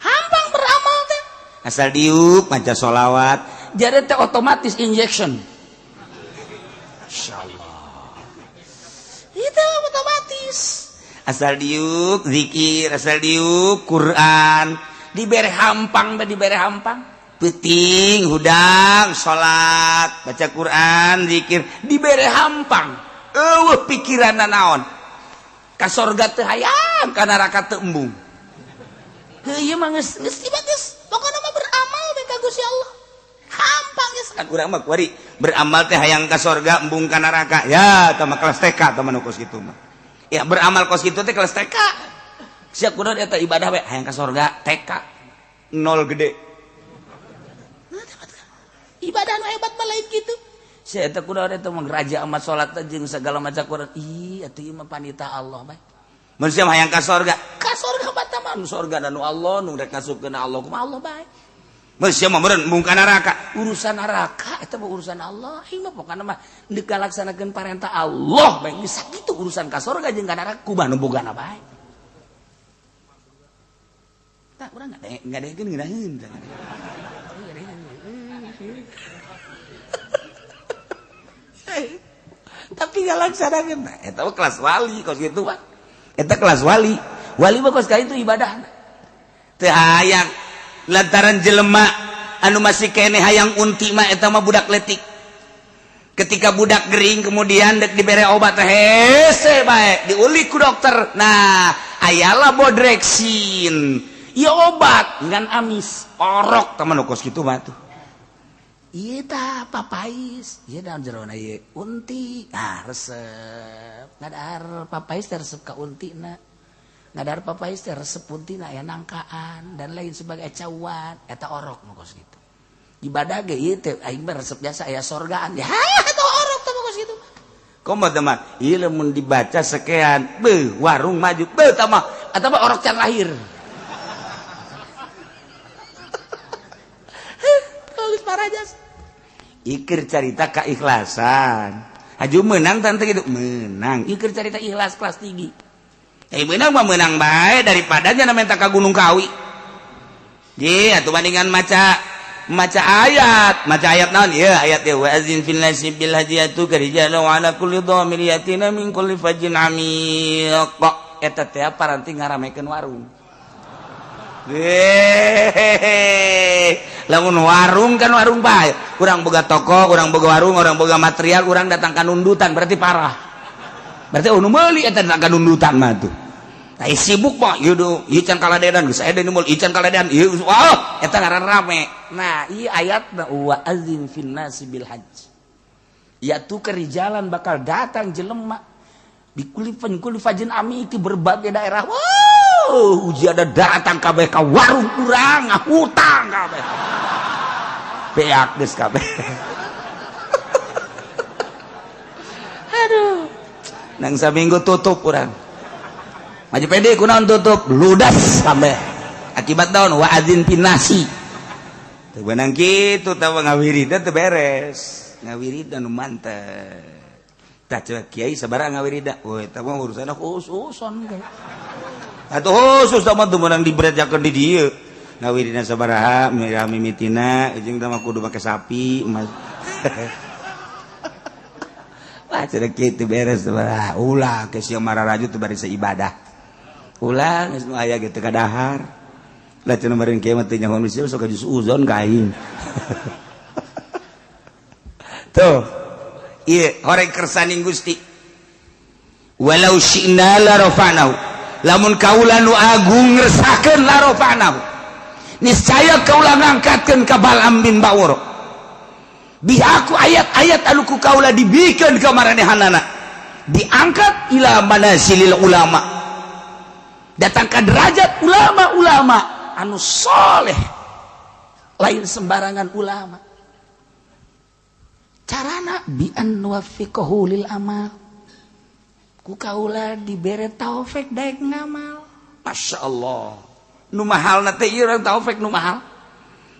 Hampang beramal teh. Asal diuk maca solawat. Jadi teh otomatis injection. Masya Allah. Itu otomatis. Asal diuk zikir, asal diuk Quran, dibere hampang teh, dibere hampang. Peuting hudang salat, baca Quran, zikir, dibere hampang. Euweuh pikiran naon, ka sorga teu hayang, ka neraka teu embung. Heuh, ieu mah geus geus geus pokona mah beramal we ka Gusti Allah. Hampang geus. Kan urang mah kuari beramal teh hayang ka sorga, embung ka neraka. Ya, eta mah kelas TK teh mah kos kitu mah. Ya, beramal kos kitu teh kelas TK. Sia kudu eta ibadah we hayang ka sorga TK. Nol gede. Ibadah nu hebat mah lain kitu. Sia eta kudu eta mah raja amat salat jeung segala macam Quran. Ih, atuh ieu mah panita Allah bae. Mun sia hayang ka sorga, ka sorga bata mah nu sorga nu Allah nu rek ngasupkeun Allah kumaha Allah bae. Mun sia mah meureun embung ka neraka. Urusan neraka eta mah urusan Allah. Ieu mah pokona mah deuk ngalaksanakeun parentah Allah bae, geus sakitu urusan ka sorga jeung ka neraka kumaha nu bogana bae. Tah urang ngadengekeun ngeunaheun. Tapi ngalaksanakeun eta mah kelas wali kos kitu mah. Eta kelas wali. Wali mah kos kitu ibadahna. Teu hayang lantaran jelema anu masih keneh hayang unti mah eta mah budak letik. Ketika budak gering kemudian dek dibere obat hese bae diulik ku dokter. Nah, ayalah bodreksin. Ieu obat ngan amis orok teman kos kitu mah tuh. Ieu tah papais, ieu daun jerona ieu unti. Ah resep. Ngadahar papais teh resep ka untina. Ngadahar papais teh resep untina aya nangkaan dan lain sebagai cawan eta orok nu kos kitu. Ibadah ge ieu teh aing mah resep jasa aya sorgaan. Ya eta orok teh kos kitu. Komo teman, ieu lamun dibaca sekian, beuh warung maju, beuh tah mah eta mah orok can lahir. Bagus parajas. Ikir carita keikhlasan. Haju menang tante gitu, menang. Ikir carita ikhlas kelas tinggi. Menang mah menang bae daripada nya minta ka Gunung Kawi. Ye atuh bandingan maca ayat, maca ayat naon? Ieu ayat ieu wa azin fil nasi bil hajiyatu karijalu ala kulli dhamir yatina min kulli fajjin amiq. Eta teh paranti ngaramekeun warung. Hehehe. Lamun warung kan warung bae. Urang boga toko, urang boga warung, urang boga material, urang datang ka nundutan berarti parah. Berarti nu meuli eta datang ka nundutan mah tuh. Nah, sibuk mah ieu do, ieu can kaladedan geus aya deui nu ieu can kaladedan ieu wah eta ngaran rame. Nah, ieu ayatna wa azin fin nasi bil hajj. Ya tu kerijalan bakal datang jelema di kulifan kulifajin ami di berbagai daerah. Wow, uji ada datang kabeh ka warung urang hutang kabeh. Beak geus kabeh. Aduh. Nang saminggu tutup urang. Maju pede kunaon tutup ludas kabeh. Akibat naon wa azin pinasi. Teu beunang kitu tah ngawiridan teu beres. Ngawiridan nu mantep. Tah coba kiai sabaraha ngawirida. Woi eta mah urusanna khususon. Atuh khusus tah mah teu meunang diberejakeun di dieu. Ngawirina sabaraha mirah mimitina jeung tah mah kudu make sapi emas. Wah cenah kitu beres sabaraha. Ulah ke sia mararaju teu bari ibadah. Ulah geus nu aya ge teu kadahar. Lah cenah bari kieu mah teu nyaho nu sok jus uzon ka aing. Tuh. Ieu horeng kersaning Gusti. Walau syi'na la rafa'nahu. Lamun kaula nu agung ngersakeun la rafa'nahu. Niscaya kaula ngangkatkeun ka Bal'am bin Ba'ur. Bi aku ayat-ayat anu ku kaula dibikeun ka maranehanana. Diangkat ila manasilil ulama. Datang ka derajat ulama-ulama anu soleh. Lain sembarangan ulama. Carana bi an nuwaffiqahu lil amal. Ku kaula dibere taufik daek ngamal. Masya Allah. Nu mahalna teh ieu urang taufik nu mahal.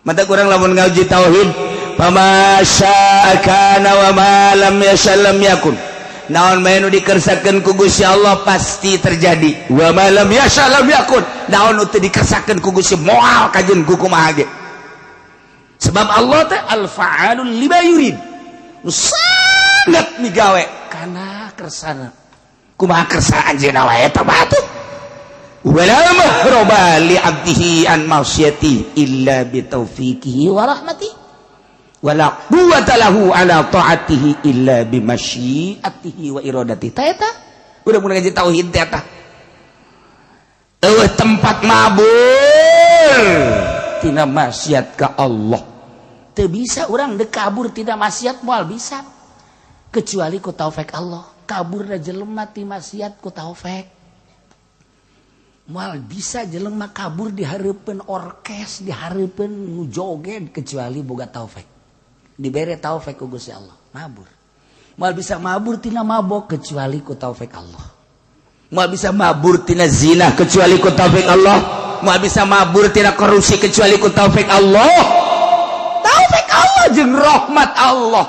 Mata kurang lamun ngaji tauhid, fama syaa kana wa ma lam yasha lam yakun. Naon bae nu dikersakeun ku Gusti Allah pasti terjadi. Wa ma lam yasha lam yakun. Naon nu teu dikersakeun ku Gusti moal kajeun ku kumaha ge. Sebab Allah teh al-fa'alul lima yurid. Nu sangat migawe kana kersana. Kumaha kersa anjeunna wae eta mah atuh. Wala mahraba li 'abdihi an ma'siyati illa bi taufiqihi wa rahmatihi. Wala quwwata lahu ala ta'atihi illa bi masyiatihi wa iradatihi. Ta eta udah mun ngaji tauhid teh eta. Eueuh tempat mabur tina maksiat ka Allah. Teu bisa urang deuk kabur tina maksiat moal bisa. Kecuali ku taufik Allah. Kaburna jelema ti maksiat ku taufik. Moal bisa jelema kabur di hareupeun orkes, di hareupeun nu joget kecuali boga taufik. Dibere taufik ku Gusti Allah, mabur. Moal bisa mabur tina mabok kecuali ku taufik Allah. Moal bisa mabur tina zina kecuali ku taufik Allah. Moal bisa mabur tina korupsi kecuali ku taufik Allah. Taufik Allah jeung rahmat Allah.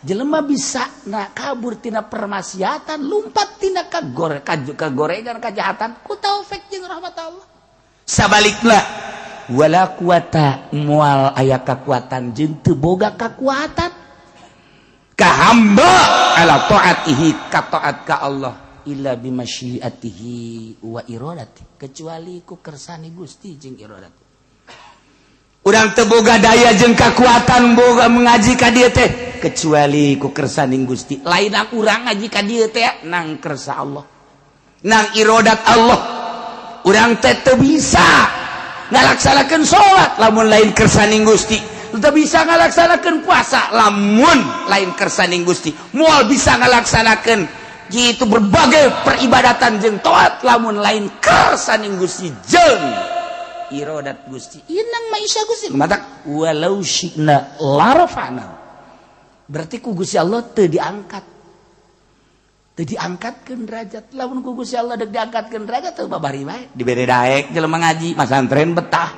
Jelema bisa na kabur tina permaksiatan, lumpat tina kagorengan kejahatan ku taufik jeung rahmat Allah. Sabalikna wala quwata moal aya kakuatan jeung teu boga kakuatan ka hamba ala taatihi ka taat ka Allah illa bimasyiatihi wa iradati, kecuali ku kersane Gusti jeung iradat. Urang teu boga daya jeung kakuatan boga mengaji ka dieu teh kecuali ku kersaning Gusti. Lain urang ngaji ka dieu teh nang kersa Allah, nang irodat Allah. Urang teh teu bisa ngalaksanakeun salat lamun lain kersaning Gusti, teu bisa ngalaksanakeun puasa lamun lain kersaning Gusti, moal bisa ngalaksanakeun gitu berbagai peribadatan jeung taat lamun lain kersaning Gusti jeung irodat Gusti. Inang maisha Gusti matak walau syi'na larafa'na. Berarti ku Gusti Allah teu diangkat, teu diangkatkeun derajat. Lamun ku Gusti Allah deuk diangkatkeun derajat teu babari bae dibere daek jelema ngaji masantren betah.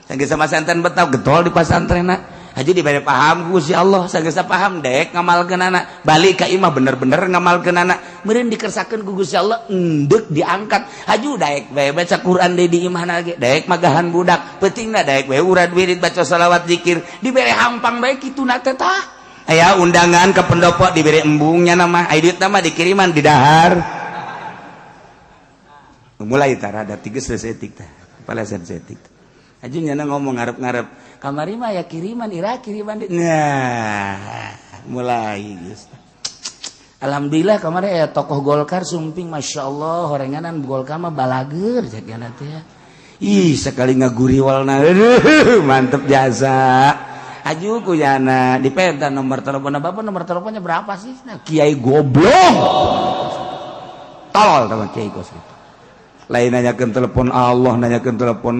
Sanggeus masantren betah getol di pasantrenna. Haji dibere paham ku Gusti Allah, sanggeus paham daek ngamalkeunana, balik ka imah bener-bener ngamalkeunana, meureun dikersakeun ku Gusti Allah endeuk diangkat. Haju daek bae baca Quran deui di imahna ge, daek magahan budak, peutingna daek bae urad wirid baca selawat zikir, dibere hampang bae kituna teh tah. Aya undangan ke pendopo dibere embungnya nama, aya duit nama dikiriman di dahar. Mulai tah rada tiges setik tah, palesan setik. Haji nyana ngomong ngarep-ngarep kamari mah ya kiriman ira kiriman. Nah, mulai geus. Alhamdulillah kamari aya tokoh Golkar sumping, Masya Allah horenganan Golkar mah balager cek teh ya. Ih, sekali ngaguriwalna mantep jasa. Aju ku nyana dipenta nomor telepon bapak, nomor teleponnya berapa sih? Nah, kiai goblok. Tolol teman kiai kos gitu. Lain nanyakeun telepon Allah, nanyakeun telepon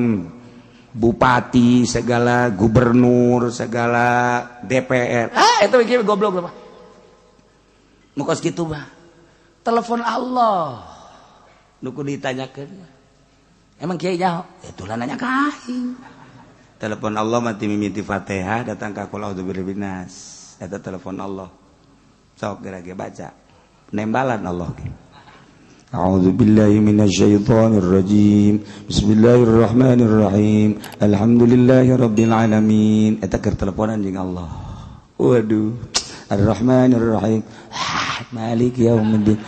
bupati segala, gubernur segala, DPR. Ah, itu kiai goblok mah. Nu kos kitu mah. Telepon Allah. Nu kudu ditanyakeun. Emang kiai nyaho? Itulah nanya ka aing. Telepon Allah mati mimiti Fatihah datang ka qul a'udzu birabbin nas. Eta telepon Allah. Sok geura ge baca. Nembalan Allah ge. A'udzu billahi minasyaitonir rajim. Bismillahirrahmanirrahim. Alhamdulillahi rabbil alamin. Eta keur teleponan jeung Allah. Waduh. Arrahmanirrahim. Maliki yaumiddin.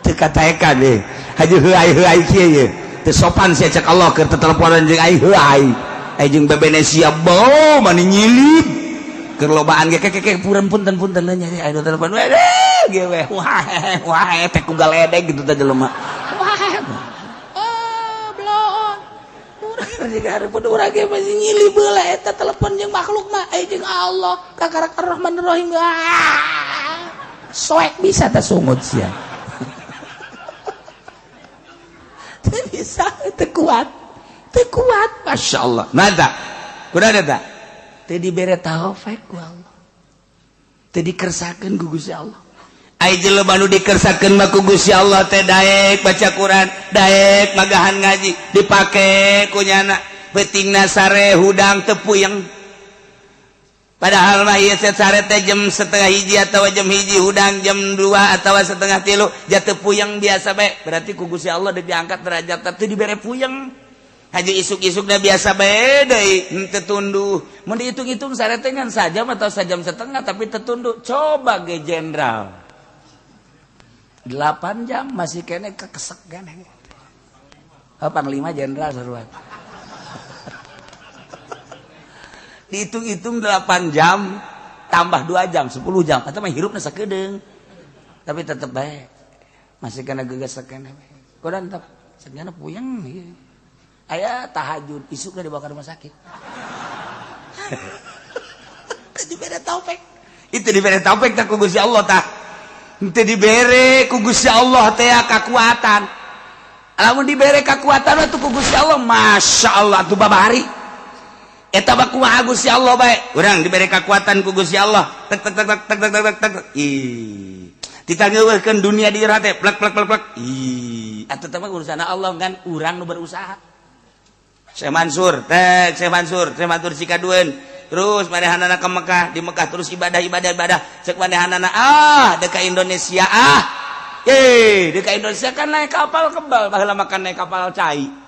Teu kataekan deh. Haji heuai-heuai kieu ye. Teu sopan sia cek Allah keur teteleponan jeung ai heuai. Ai jeung bebene sia bau mani nyilip. Keur lobaan ge keke puren punten punten nya aya telepon. Weh ge we. Wah wah teh ku galedeg gitu teh jelema. Wah. Oh, bloon. Urang jeung hareupeun urang ge masih nyilip heula eta telepon jeung makhluk mah ai jeung Allah kakarak Arrahmanirrahim. Soek bisa teh sungut sia. Bisa teu kuat, Masya Allah. Mata kuda ada teu dibere taufik ku Allah, teu dikersakeun ku Gusti Allah. Ai jelema nu dikersakeun mah ku Gusti Allah teh daek baca Quran, daek magahan ngaji, dipake ku nyana peutingna sare hudang teu puyeng. Padahal mah ieu sare teh jam 12:30 atawa jam 1, hudang jam 2 atawa 2:30 jatuh puyeng biasa bae. Berarti ku Gusti Allah diangkat derajat teu dibere puyeng. Haji isuk-isukna biasa bae deui henteu tunduh. Mun dihitung-hitung sare teh ngan sajam atau sajam setengah tapi teu tunduh. Coba ge jenderal 8 jam masih kene kekesek kene. Oh, panglima jenderal seruan. Dihitung-hitung 8 jam tambah 2 jam 10 jam atau mah hirupna sakedeung tapi tetep bae masih kana gegesek keneh kodan tetep senyana puyeng ieu aya tahajud isukna dibawa ke rumah sakit. Teu dibere taufik, itu dibere taufik tah ku Gusti Allah tah. Teu dibere ku Gusti Allah teh kakuatan. Lamun dibere kakuatan atuh ku Gusti Allah Masya Allah atuh babari. Eta mah kumaha Gusti Allah bae. Urang dibere kakuatan ku Gusti Allah. Tek tek tek tek tek tek tek. Ih. Ditangeuweuhkeun dunia di jero hate plek plek plek plek. Ih, atuh teh mah urusan Allah kan urang nu berusaha. Syekh Mansur, tek Syekh Mansur, Syekh Mansur sikadueun. Terus manehanana ka Mekah, di Mekah terus ibadah ibadah ibadah. Cek manehanana ah deuk ka Indonesia ah. Ye, deuk ka Indonesia kan naik kapal kebal, baheula makan naik kapal cai.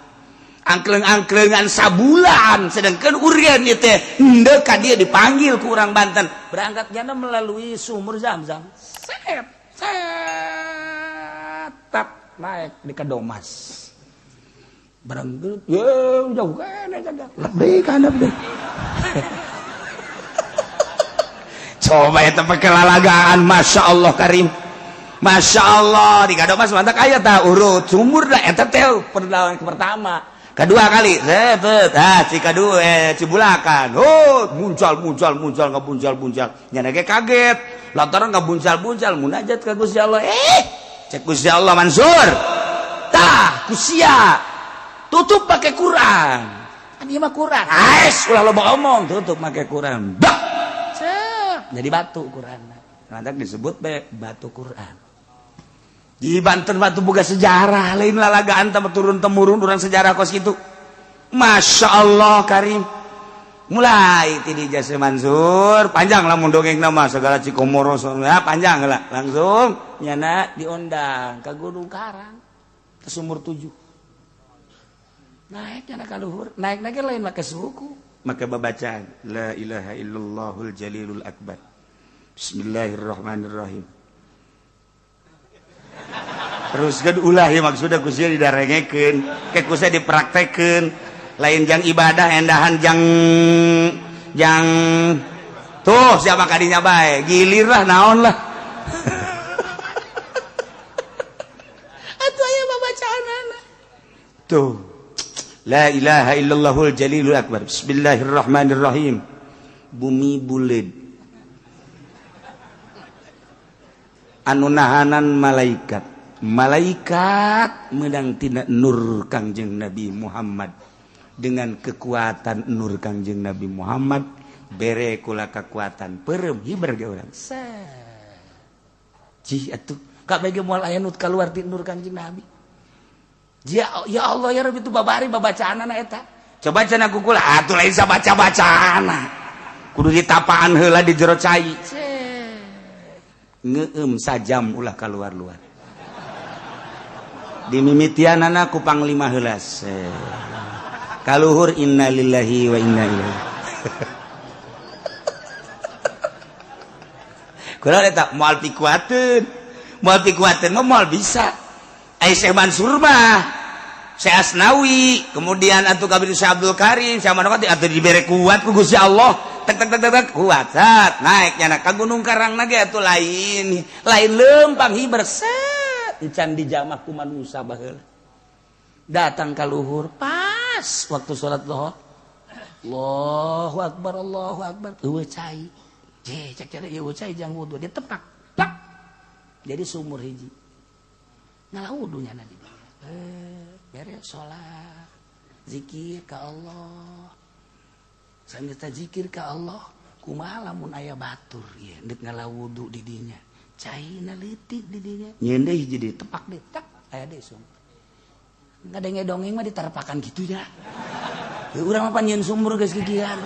Angkleng-angklengan sabulan sedangkan urian ieu teh henteu ka dia dipanggil ku urang Banten berangkatnya melalui sumur Zam-Zam set set tap naik di Kedomas barang ye jauh kene jaga lebih kana deui. Coba eta pakai lalagaan Masya Allah Karim. Masya Allah di Kado Mas mantap aya tah urut sumur dah eta teh perlawan pertama kedua kali set ah Cikadu Cibulakan oh muncal muncal muncal ngabuncal buncal nyana ge kaget lantaran ngabuncal buncal munajat ka Gusti Allah cek Gusti Allah Mansur tah kusia tutup pakai Quran kan ieu mah Quran ais ulah loba omong tutup pakai Quran bak cep jadi batu Quran mantap disebut be batu Quran. Di Banten batu boga sejarah lain lalagaan tambah turun temurun urang sejarah kos gitu. Masya Allah Karim. Mulai ti di Jasa Mansur panjang lah mun dongeng nama segala Cikomoro ya panjang lah langsung nyana diundang ke Gunung Karang ke sumur 7. Naik nyana ka luhur, naik-naik lain make suku, make babacaan la ilaha illallahul jalilul akbar. Bismillahirrahmanirrahim. Terus kan ulah ya maksudnya kusia didarengekeun, ke kusia dipraktekeun, lain jang ibadah endahan jang jang tuh siapa kadinya bae, gilir lah naon lah. Atuh aya babacaanana. Tuh. La ilaha illallahul jalilul akbar. Bismillahirrahmanirrahim. Bumi buleud. Anu nahanan malaikat. Malaikat menang tina nur Kangjeng Nabi Muhammad. Dengan kekuatan nur Kangjeng Nabi Muhammad bere kula kekuatan perem hiber ge urang. Cih atuh kabeh ge moal aya nu kaluar ti nur Kangjeng Nabi. Ya, ya Allah ya Rabbi itu babari babacaanana eta. Coba cenah ku kula atuh lain sabaca-bacaana. Kudu ditapaan heula di jero cai. Ngeum sajam ulah kaluar-luar. Dimimitianana ku panglima heula. Kaluhur innalillahi wa inna ilaihi. Kula eta moal pikuateun. Moal pikuateun mah moal bisa. Ai Syekh Mansur mah Syekh Asnawi, kemudian atuh kabir Syekh Abdul Karim, Syekh Manokati atuh dibere kuat ku Gusti Allah. Tek tek tek tek kuat sat naik nyana ka Gunung Karang ge atuh lain lain leumpang hiber set encan dijamah ku manusa baheula. Datang ka luhur pas waktu salat zuhur. Allahu akbar Allahu akbar. Eueuh cai. Je cek cek eueuh cai jang wudu dia tepak. Plak. Jadi sumur hiji. Ngalah wudu nyana di dieu. Beres salat. Zikir ka Allah. Sambil zikir ka Allah, kumaha lamun aya batur ieu deuk ngalah wudu di dinya. Caina leutik di dinya. Nyeun deui hiji deui tepak deui tak aya deui sumur. Ngadenge dongeng mah diterpakan gitu ya. Urang mah pan nyeun sumur geus kikian.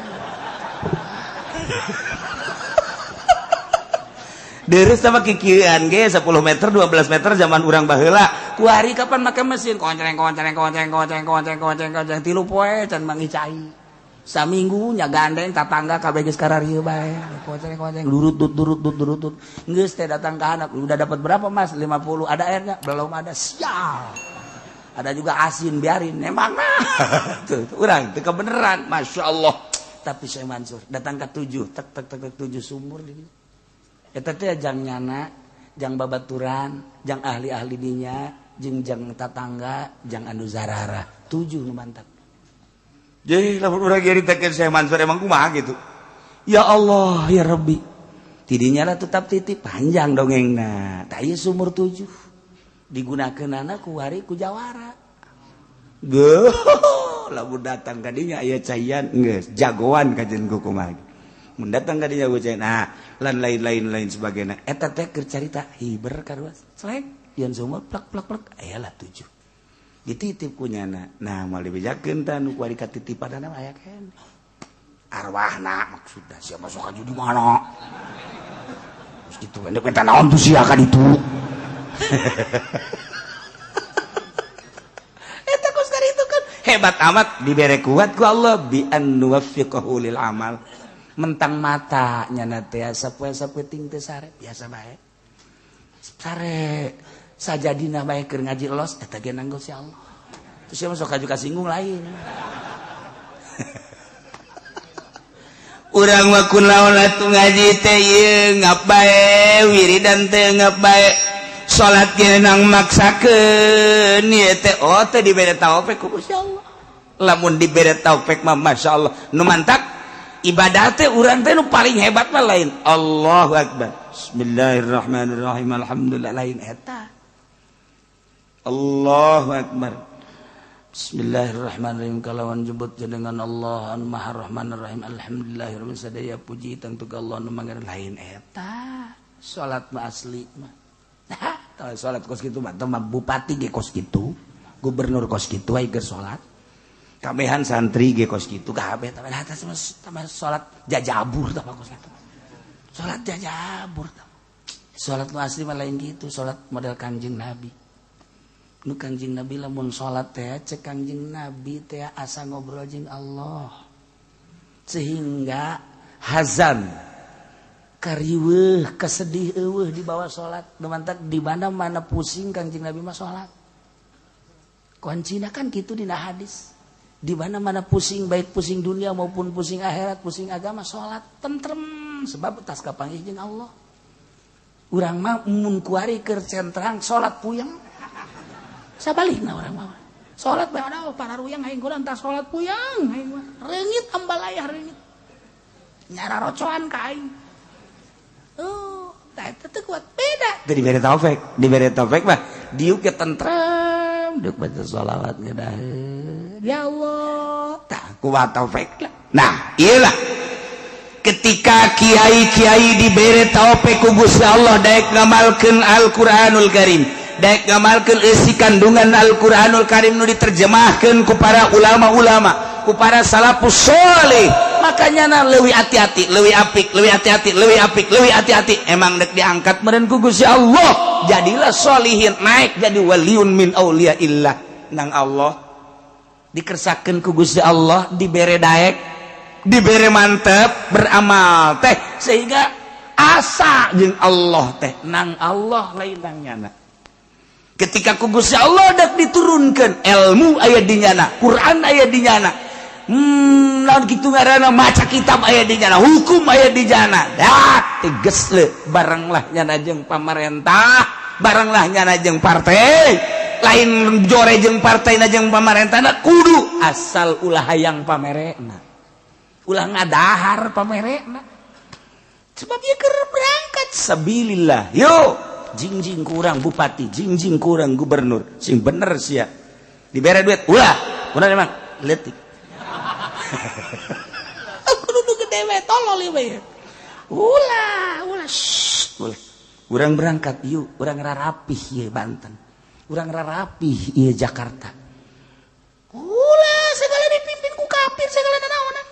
Deres sama kikian ge 10 meter 12 meter zaman urang baheula. Kuari kapan make mesin koncreng koncreng koncreng koncreng koncreng koncreng koncreng tilu poe can manggih cai. Saminggu nya gandeng tatangga kabeh geus kararieu bae. Koncreng koncreng durut dut durut dut durut dut. Geus teh datang ka anak, udah dapat berapa Mas? 50. Ada airnya? Belum ada. Sial. Ada juga asin biarin emang nah. Tuh urang teu kebeneran, Masya Allah. Tapi Syekh Mansur datang ke 7, tek tek tek tek 7 sumur di dieu. Eta teh jang nyana, jang babaturan, jang ahli-ahli dinya, jeung jang tatangga, jang anu zarara. 7 nu mantap. Jadi lamun urang nyaritakeun Syekh Mansur emang kumaha gitu. Ya Allah ya Rabbi. Tidinya lah tetap titip panjang dongengna. Tah ieu sumur 7 digunakeunana ku hari ku jawara. Geuh, lamun datang ka dinya aya caian geus jagoan kajen ku kumaha. Mun datang ka dinya ku caian, nah lan lain-lain lain sebagainya. Eta teh keur carita hiber karuas. Selek yeun sumur plak plak plak aya lah 7. Dititip ku nyana. Nah moal dibejakeun tah nu kuari katitipanana aya keneh. Arwahna maksudna sia masuk ka di mana? Terus kitu endek minta naon tuh sia ka ditu. Eta kos itu kan hebat amat dibere kuat ku Allah bi an nuwaffiqahu lil amal. Mentang mata nyana teh sapoe-sapoe ting teh sare biasa bae. Sare sajadina bae keur ngaji los eta ge nanggo si Allah. Terus sia masuk ka kasinggung lain. Urang mah kunaon atuh ngaji teh ieu ngap bae wiridan teh ngap bae. Salat ge nang maksakeun ieu teh, oh, teh dibere taufik ku Gusti Allah. Lamun dibere taufik mah, masyaallah. Nu mantak ibadah teh urang teh nu paling hebat mah lain Allahu akbar, bismillahirrahmanirrahim, alhamdulillah, lain eta. Allahu akbar, bismillahirrahmanirrahim, kalawan jebut jenengan Allah anu Maha Rahman Rahim, alhamdulillahirabbil, sadaya puji tangtu ka Allah nu mangan, lain eta. Salat mah asli mah, nah, salat kos kitu mah mah bupati ge kos kitu, gubernur kos kitu, ai keur salat kabehan, santri ge kos kitu kabeh. Tapi atas mah salat jajabur tah, kos kitu salat jajabur. Salat nu asli mah lain gitu. Salat model Kanjeng Nabi, nu Kangjeng Nabi lamun salat teh, cek Kangjeng Nabi teh, asa ngobrol jeung Allah, sehingga hazan, kariweuh, kesedih eueuh dibawa salat. Nu mantak di mana-mana pusing, Kangjeng Nabi mah salat. Kuncina kan gitu dina hadis, di mana-mana pusing, baik pusing dunia maupun pusing akhirat, pusing agama, salat tentrem, sebab tas kapanggih jeung Allah. Urang mah mun kuari keur centrang, salat puyeng. Sabalikna, urang mah salat bae ada para ruyang aing kurang, tah salat puyeng aing mah, reungit ambalayah, reungit nyara rocoan ka aing. Oh, tah eta teu kuat, beda. Teu dibere taufik. Dibere taufik mah diuk ge tentrem, diuk baca sholawat ngeunaheun, ya Allah, tah kuat taufik lah. Nah, iyalah, ketika kiai-kiai dibere taufik ku Gusti Allah daek ngamalkeun Al-Qur'anul Karim, daek ngamalkeun isi kandungan Al-Qur'anul Karim nu diterjemahkeun ku para ulama-ulama, ku para salafus soleh, makanya na leuwih hati-hati, leuwih apik, leuwih hati-hati, leuwih apik, leuwih hati-hati. Emang dek diangkat meureun ku Gusti Allah, jadilah solihin, naik jadi waliun min auliyaillah nang Allah. Dikersakeun ku Gusti Allah, dibere daek, dibere mantep beramal teh, sehingga asa jeung Allah teh nang Allah, lain nang nyana. Ketika ku Gusti Allah dak diturunkan ilmu, aya di nyana Quran, aya di nyana naon kitu ngaranna, maca kitab aya di nyana, hukum aya di nyana, dah tegas le, barenglah nyana jeung pamarentah, barenglah nyana jeung partai lain, jore jeung partai na jeung pamarentah na, kudu asal ulah hayang pamerena, ulah ngadahar pamerena, sebab ieu keur berangkat sabilillah. Yo jingjing kurang bupati, jingjing kurang gubernur, sing bener sia. Dibere duit ulah, ulah, emang letik aku nu gede we, tolol ieu. Ulah, ulah, shh, ulah. Urang berangkat yuk, urang rarapih ieu Banten, urang rarapih ieu Jakarta. Ulah segala dipimpin ku kafir, segala nanaonan.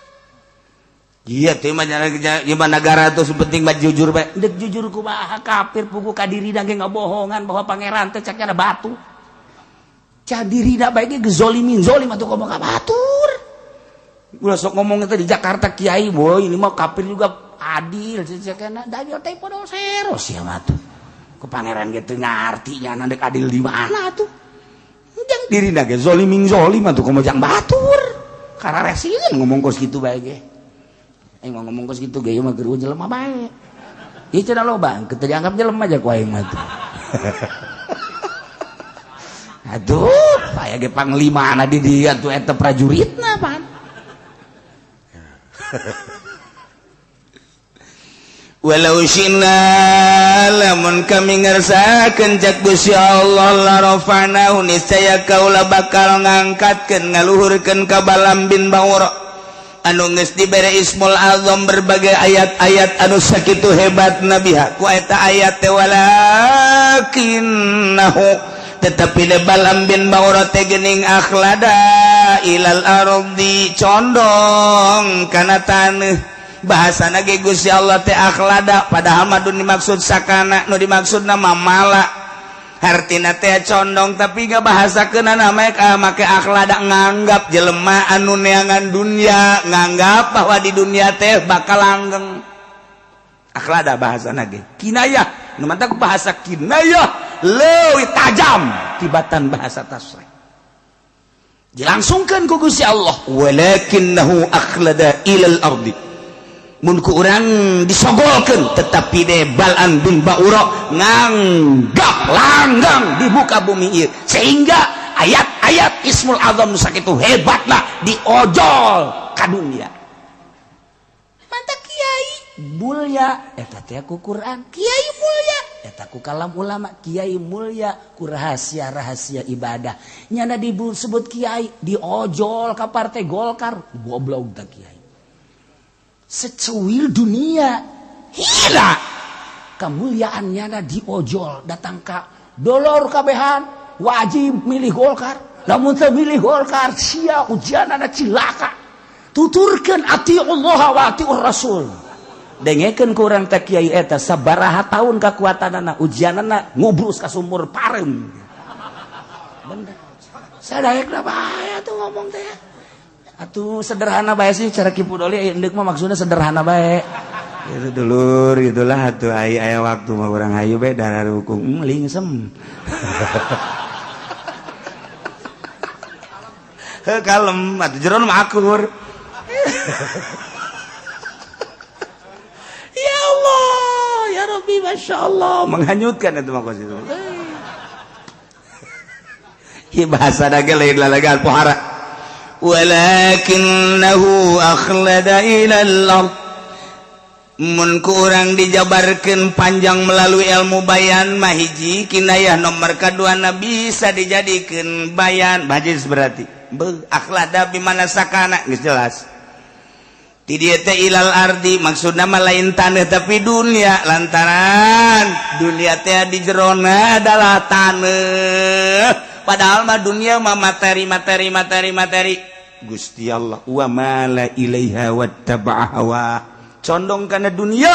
Iya, teh mah gimana, negara tuh penting mah jujur bae. Dek jujur kumaha, kafir pugu ka dirina ge ngabohongan bahwa pangeran teh cek ada batu. Cak dirina bae ge gezolimin, zolim atuh komo ka batur. Ulah sok ngomong teh di Jakarta kiai, boy, ini mah kafir juga adil, cek adil teh podo seros ya mah tuh. Ku pangeran ge teu ngarti nya dek adil di mana tuh. Jang dirina ge zolimin zolim atuh komo jang batur. Kararesieun ngomong kos kitu bae ge. Aing mau ngomong kos kitu ge mah geus jelema bae. Ieu cenah loba, teu dianggap jelema aja ku aing mah tuh. Aduh, aya ge panglimana di dieu tuh, eta prajuritna pan. Walau syi'na, lamun kami ngersakeun, cak Gusti Allah, la rafa'nahu, niscaya kaula bakal ngangkatkeun, ngaluhurkeun ka Balam bin Baura anu geus dibere Ismul Azam, berbagai ayat-ayat anu sakitu hebat nabiha ku eta ayat teh. Walakinnahu, tetapi de Balam bin Baura teh geuning, akhlada ilal ardi, condong kana taneuh. Bahasana ge Gusti Allah teh akhlada, padahal mah dimaksud sakana, nu dimaksud nama mala, hartina teh condong, tapi gak bahasa kena namanya make akhlada, nganggap jelema anu neangan dunia, nganggap bahwa di dunia teh bakal langgeng. Akhlada bahasa ge kinayah, nu mantak bahasa kinayah leuwih tajam tibatan bahasa tasrih. Dilangsungkan ku Gusti Allah, walakinnahu akhlada ilal ardi. Mun ku urang disogolkeun, tetapi deh Bal'am bin Ba'ura nganggap langgang di muka bumi ieu, sehingga ayat-ayat Ismul Azam nu sakitu hebatna diojol ka dunia. Mantap, kiai mulia eta teh ku Quran, kiai mulia eta ku kalam ulama, kiai mulia ku rahasia-rahasia ibadah. Nyana disebut kiai, diojol ka Partai Golkar. Goblok tak kiai secuil dunia hina kemuliaan, nyana diojol datang ka dolor kabehan wajib milih Golkar. Lamun teu milih Golkar sia ujianana cilaka. Tuturkeun atiullah wa atiur rasul, dengekeun ku urang teh kiai eta sabaraha tahun kakuatanana, ujianana ngubrus ka sumur pareum. Bener sadaekna bae atuh ngomong teh atuh sederhana bae sih cara Ki Pudoli endek mah, maksudnya sederhana bae Itu dulur gitulah atuh, aya aya waktu mah urang hayu be darah hukum lingsem. Heuh, kalem atuh, jero mah akur. Ya Allah, ya Rabbi, Masya Allah, menghanyutkan itu mah kos itu. Hi bahasa dage lain lalagan pohara. Walakinnahu akhlada ilal ard. Mun ku urang dijabarkeun panjang melalui ilmu bayan mah, hiji kinayah, nomor kaduana bisa dijadikeun bayan majis, berarti be akhlada bimana sakana geus jelas. Ti dieu teh ilal ardi maksudna mah lain taneuh tapi dunia, lantaran dunia teh di jerona adalah taneuh, padahal mah dunia mah materi materi materi materi. Gusti Allah wa mala ilaiha wattaba'a hawa, condong kana dunia,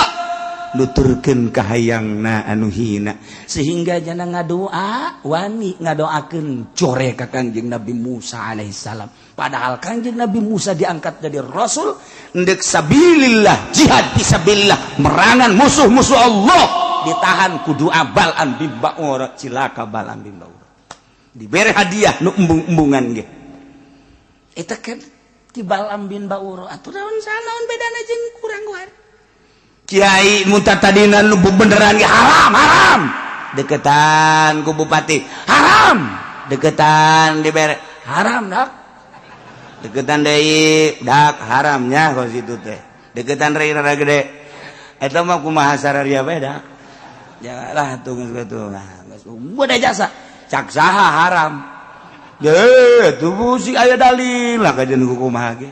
nuturkeun kahayangna anu hina, sehingga jana ngadoa wani ngadoakeun core ka Kangjeng Nabi Musa alaihissalam. Padahal Kangjeng Nabi Musa diangkat jadi rasul ndek sabilillah, jihad fisabilillah, merangan musuh-musuh Allah, ditahan ku doa Bal'am bin Ba'ura. Cilaka Bal'am bin Ba'ura, dibere hadiah nu embung-embungan ge. Eta kan ti Bal'am bin Ba'ura atuh naon sanaon bedana jeung kurang guar. Kiai muta tadina nu beneran ge haram haram, deketan ku bupati haram, deketan dibere haram dak, deketan deui dak haramnya kos itu teh, deketan deui rada gede eta mah kumaha sararia beda. Janganlah tuh geus kitu geus udah jasa cak saha haram. Ye, tuh sih aya dalil lah kajian kumaha ge.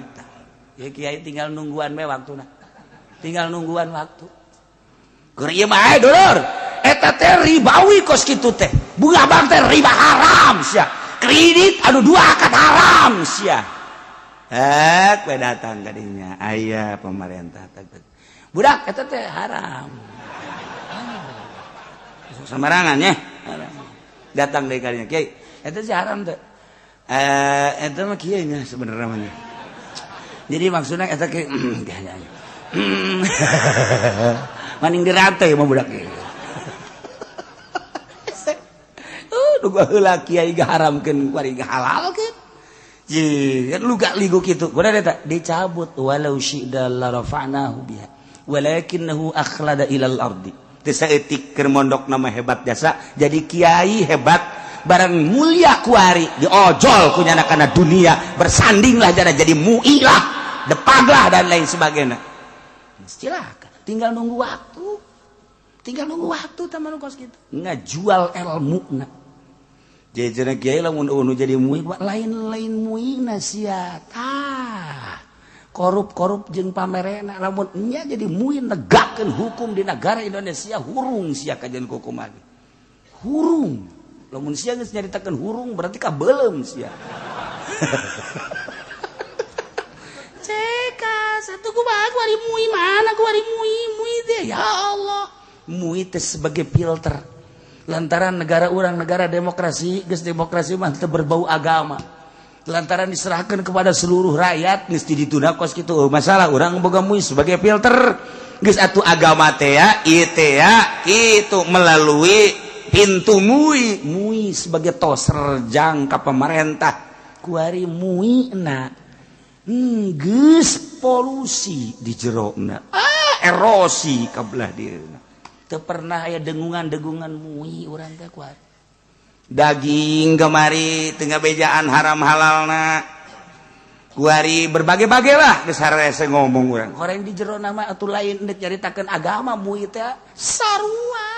Ya kiai tinggal nungguan we waktuna. Tinggal nungguan waktu. Keur ieu mah dulur, eta teh ribawi kos kitu teh. Bunga bank teh riba haram sia. Kredit anu dua akad haram sia. Hek we datang ka dinya aya pemerintah teh. Budak eta teh haram. Sembarangan nya. Datang deui ka dinya kiai, eta sih haram teh. Eta mah kieu nya sebenarnya mah. Jadi maksudnya eta kieu maning dirantai mah budak ieu. Duga heula kiai gaharamkeun kuari gahalalkeun. Ye, kan lu gak ligu kitu. Kuda eta dicabut walau syi'da la rafa'nahu biha walakinnahu akhlada ilal ardi. Teu saeutik keur mondok nama hebat jasa, jadi kiai hebat barang mulia kuari diojol ku nyana kana dunia, bersandinglah jana jadi muilah, depaglah dan lain sebagainya. Silakan, tinggal nunggu waktu. Tinggal nunggu waktu teman kos kitu. Ngajual ilmuna. Jadi kiai lamun unu jadi mui lain-lain muina sia. Tah. Korup-korup jeung pamerena lamun nya jadi mui negakeun hukum di negara Indonesia hurung sia kajian hukum lagi. Hurung. Lamun sia geus nyaritakeun hurung berarti kabeuleum sia. Ceka satu kumaha kuari mui mana kuari mui mui teh ya Allah. Mui teh sebagai filter. Lantaran negara urang negara demokrasi, geus demokrasi mah teu berbau agama. Lantaran diserahkan kepada seluruh rakyat geus dituna kos kitu masalah urang boga mui sebagai filter. Geus atuh agama teh ya ieu teh ya kitu melalui pintu mui, mui sebagai toser jangka pemerintah. Kuari mui na Geus polusi di jerona, ah, erosi ka belah dieuna. Teu pernah aya dengungan-dengungan MUI urang teh kuat. Daging kemari tengah bejaan haram halalna kuari berbagai-bagai lah, geus harese ngomong urang. Orang di jero nama atuh lain ndek nyaritakeun agama MUI teh, sarua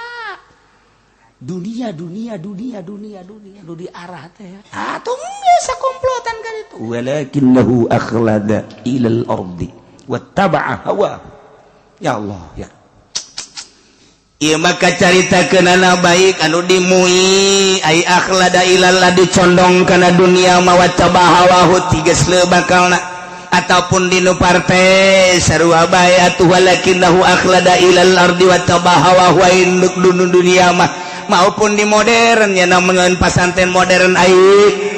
dunia, dunia, dunia, dunia, dunia nu diarah teh atuh geus sakomplotan kan itu. Walakinnahu akhlada ilal ardi wattaba'a hawa. Ya Allah, ya. Ieu maka carita kenana baik anu di MUI ai akhlada ilal dicondong kana dunia mah, wattaba hawahu, tiges bakalna, ataupun di nu partai sarua bae atuh. Walakinnahu akhlada ilal ardi wattaba hawahu, induk dunia mah, maupun di modern ya, namun pasantren modern ai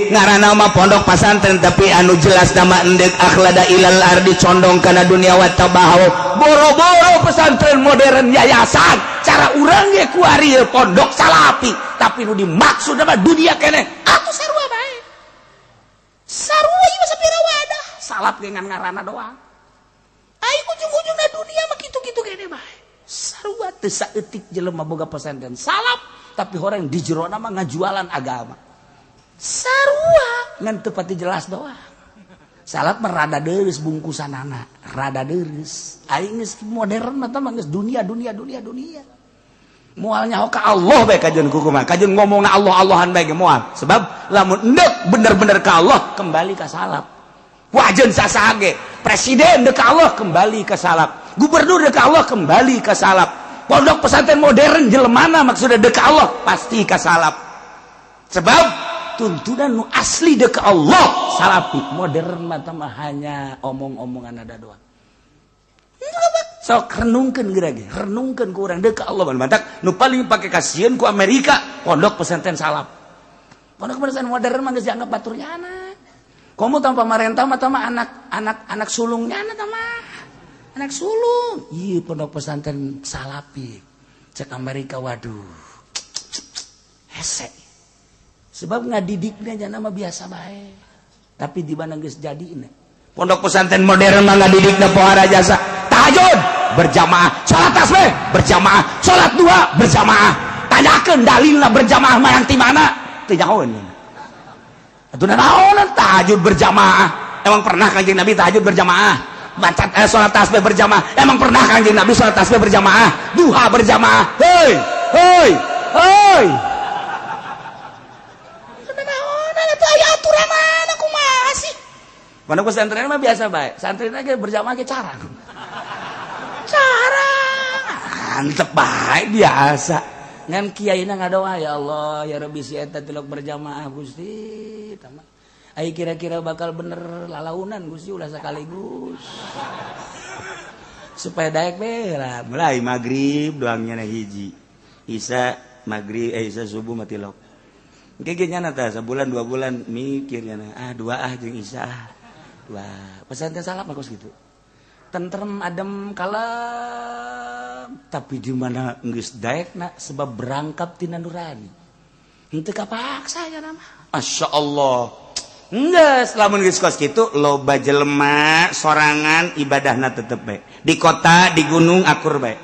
ngaranna mah pondok pasantren, tapi anu jelas nama endek akhlada ilal ardi, condong kana dunia, wattaba hawa. Boro-boro pesantren modern yayasan, cara urang ge kuari pondok salapi, tapi nu dimaksud nama dunia keneh atuh sarua bae, sarua ieu sapira wadah salap ge ngan ngaranna doang. Ai ujung-ujungna dunia mah kitu-kitu keneh bae, sarua. Teu saeutik jelema boga pesantren salap, tapi orang di jerona mah ngajualan agama, sarua, ngan teu pati jelas doang. Salap mah rada deureuh bungkusanana, rada deureuh. Aing geus modern mah mah geus dunia, dunia, dunia, dunia. Moal nyaho ka Allah bae kajeun kukumaha, kajeun ngomongna Allah Allahan bae ge moal, sebab lamun endek bener-bener ka Allah kembali ka salaf. Wajen sasaha ge, presiden dek ka Allah kembali ka salaf, gubernur dek ka Allah kembali ka salaf, pondok pesantren modern jelemana maksudnya dek ka Allah pasti ka salaf, sebab tuntunan nu asli dek ka Allah salafi. Modern mah mah hanya omong-omongan ada doang. Sok renungkeun geura ge, renungkeun ku urang dek ka Allah. Mantak nu paling pake kasieun ku Amerika pondok pesantren salaf. Pondok pesantren modern mah geus dianggap baturnya anak komo tanpa pamarentah mah mah anak anak anak sulungnya, anak mah anak sulung. Iya, pondok pesantren salafi cek Amerika, waduh, hese, sebab ngadidiknya jana mah biasa bae, tapi di mana geus jadi ini Pondok pesantren modern mah ngadidikna pohara jasa tahajud berjamaah, salat tasbih berjamaah, salat dua berjamaah. Tanyakeun dalilna berjamaah mah yang ti mana, teu nyahoeun atuh. Naon tahajud berjamaah? Emang pernah Kanjeng Nabi tahajud berjamaah? Baca salat tasbih berjamaah, emang pernah Kanjeng Nabi salat tasbih berjamaah, duha berjamaah? Hei, hei, hei. Naon atuh, aya aturan mana, kumaha sih? Pondok pesantren mah biasa bae, santri ge berjamaah ge cara cara mantep bae biasa. Ngan kiaina ngadoa, "Ya Allah, ya Rabbi, si eta tilok berjamaah, Gusti." Tama ai kira-kira bakal bener lalaunan, Gusti, ulah sekaligus supaya daek be lah. Mulai maghrib doangnya na hiji isa maghrib, eh, isa subuh mati lok. Kayak nyana tah sebulan 2 bulan mikirnya, ah, dua, ah, jeung isa, ah, dua. Pesantren salaf bagus gitu, tentrem, adem, kalem, tapi di mana geus daekna, sebab berangkap tina nurani, henteu kapaksa ya nama. Masya Allah. Enggak, lamun geus kos kitu loba jelema sorangan ibadahna tetep bae. Di kota, di gunung akur bae.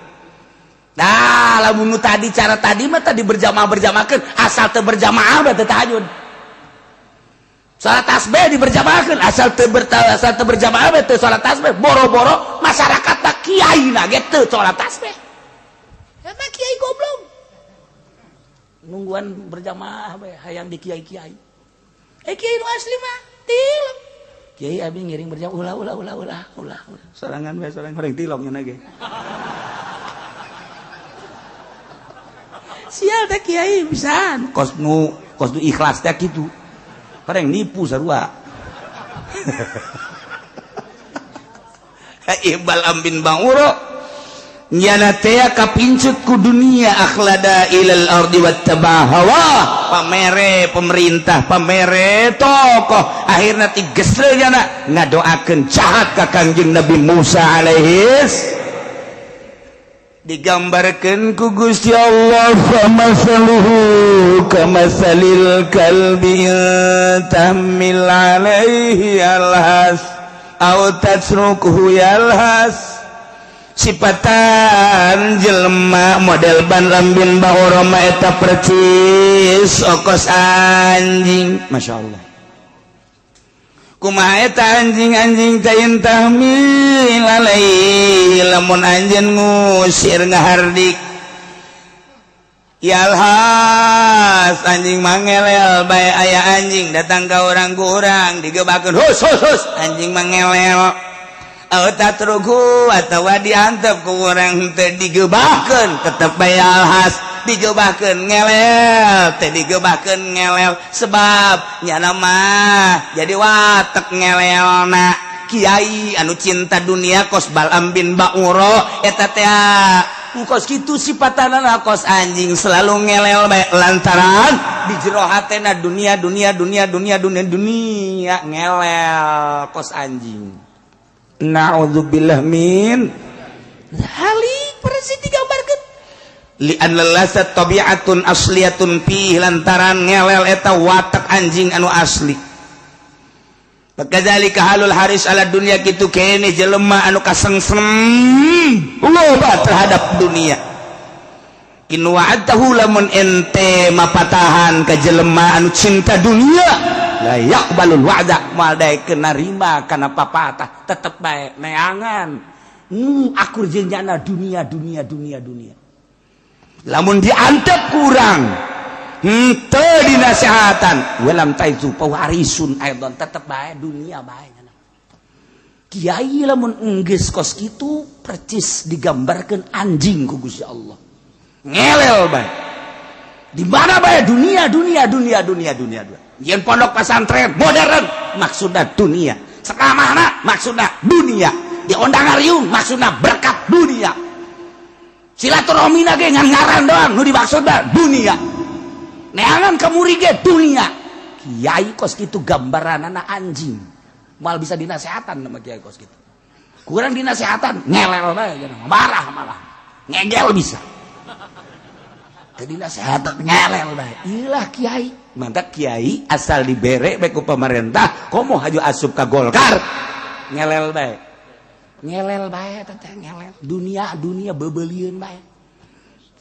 Nah, lamun nu tadi, cara tadi mah tadi berjamaah berjamaahkeun, asal teu berjamaah berarti tahajud. Salat tasbih diberjamaahkeun, asal teu berjamaah teu salat tasbih. Boro-boro masyarakat tak, kiai na ge teu salat tasbih. Eta kiai goblok. Nungguan berjamaah bae hayang di kiai-kiai. Eh, kiai nu asli mah tilok. Kiai, abi ngiring berjamaah, ulah, ulah, ulah, ulah, ulah, ulah. Sorangan bae, sorangan orang tilok nya ge. Sial teh kiai pisan. Kos nu ikhlas teh kitu. Orang nipu sarua. Ibal ambin Banguro nyana teh kapincut ku dunia, akhlada ilal ardi wattaba hawa, pamere pemerintah, pamere tokoh, akhirnya tigesle nyana ngadoakeun jahat ka Kangjeng Nabi Musa alaihis. Digambarkan ku Gusti Allah, famasaluhu kamasalil kalbi tahmil alaihi alhas. Au tatsrukuhu yalhas sipatan jelema model Bal'am bin Ba'ura mah eta percis okos anjing. Masya Allah, kumaha eta anjing-anjing teh? Tahmil alaihi lamun anjeun ngusir, ngahardik, yalhas anjing mangelel bae. Aya anjing datang ka orang, ku urang digebakeun, "Hus, hus, hus," anjing mangelel. Aw tatruku atawa diantep ku urang, teu digebakeun, tetep bae yalhas. Digebakeun ngelel, teu digebakeun ngelel, sebab nyana mah jadi watek ngelelna. Kiai anu cinta dunia kos Bal'am bin Ba'ura eta teh kos kitu sipatanana, kos anjing, selalu ngelel bae lantaran di jero hatena dunia, dunia, dunia, dunia, dunia, dunia, ngelel kos anjing. Naudzubillah min dzalik. Persis digambarkeun li anna lasat tabi'atun asliyatun fi, lantaran ngelel eta watak anjing anu asli. Kadzalika halul haris ala dunia, kitu kene jelema anu kasengsem loba terhadap dunia. In wa'adtahu lamun ente mapatahan ka jelema anu cinta dunia, la yaqbalul wa'da, moal daekeun narima kana papatah, tetep bae neangan akur jeung nyana dunia, dunia, dunia, dunia. Lamun diantep kurang henteu dinasehatan, walam taizu pewarisun aidon, tetep bae dunia bae. Kiai lamun enggeus kos kitu percis digambarkeun anjing ku Gusti Allah, ngelel bae di mana bae, dunia, dunia, dunia, dunia, dunia, dunia. Yen pondok pesantren modern maksudna dunia, sekamana maksudna dunia, diondang ngariung maksudna berkat dunia, silaturahmi ge ngan ngaran doang, nu dimaksudna dunia, neangan kamuri ge dunia. Kiai kos kitu gambaranana anjing, moal bisa dinasehatan sama kiai kos kitu. Kurang dinasehatan ngelel bae, marah, malah ngegel. Bisa teu dinasehatan ngelel bae. Ilah kiai mantap. Kiai asal dibere bae ku pemerintah, komo haju asup ka Golkar, ngelel bae, ngelel bae teh, ngelel dunia, dunia, bebelieun bae.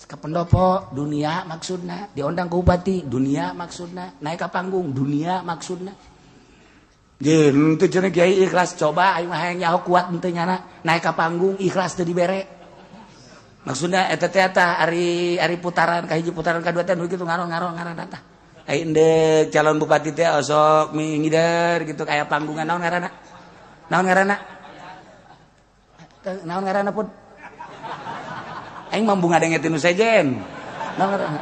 Ke pendopo dunia maksudna, diundang ke bupati dunia maksudna, naik ke panggung dunia maksudna. Jeung teu cenah kiai ikhlas. Coba aing mah hayang nyaho kuat henteu nyana naik ke panggung ikhlas teu dibere maksudna eta teh. Eta ari ari putaran ka hiji, putaran ka dua teh nu kitu ngaron-ngaron ngaran tah. Ai endek calon bupati teh osok mingider gitu kayak panggungan. Naon ngaranna, naon ngaranna, naon ngaranna pun aing mambu ngadenge tinu sejen. Naon ngaranna?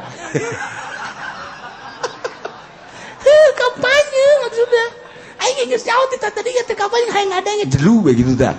Heuh, kampanye maksudnya. Aing geus jauh ti tadi teh kampanye, hayang ngadenge jelu we gitu tah.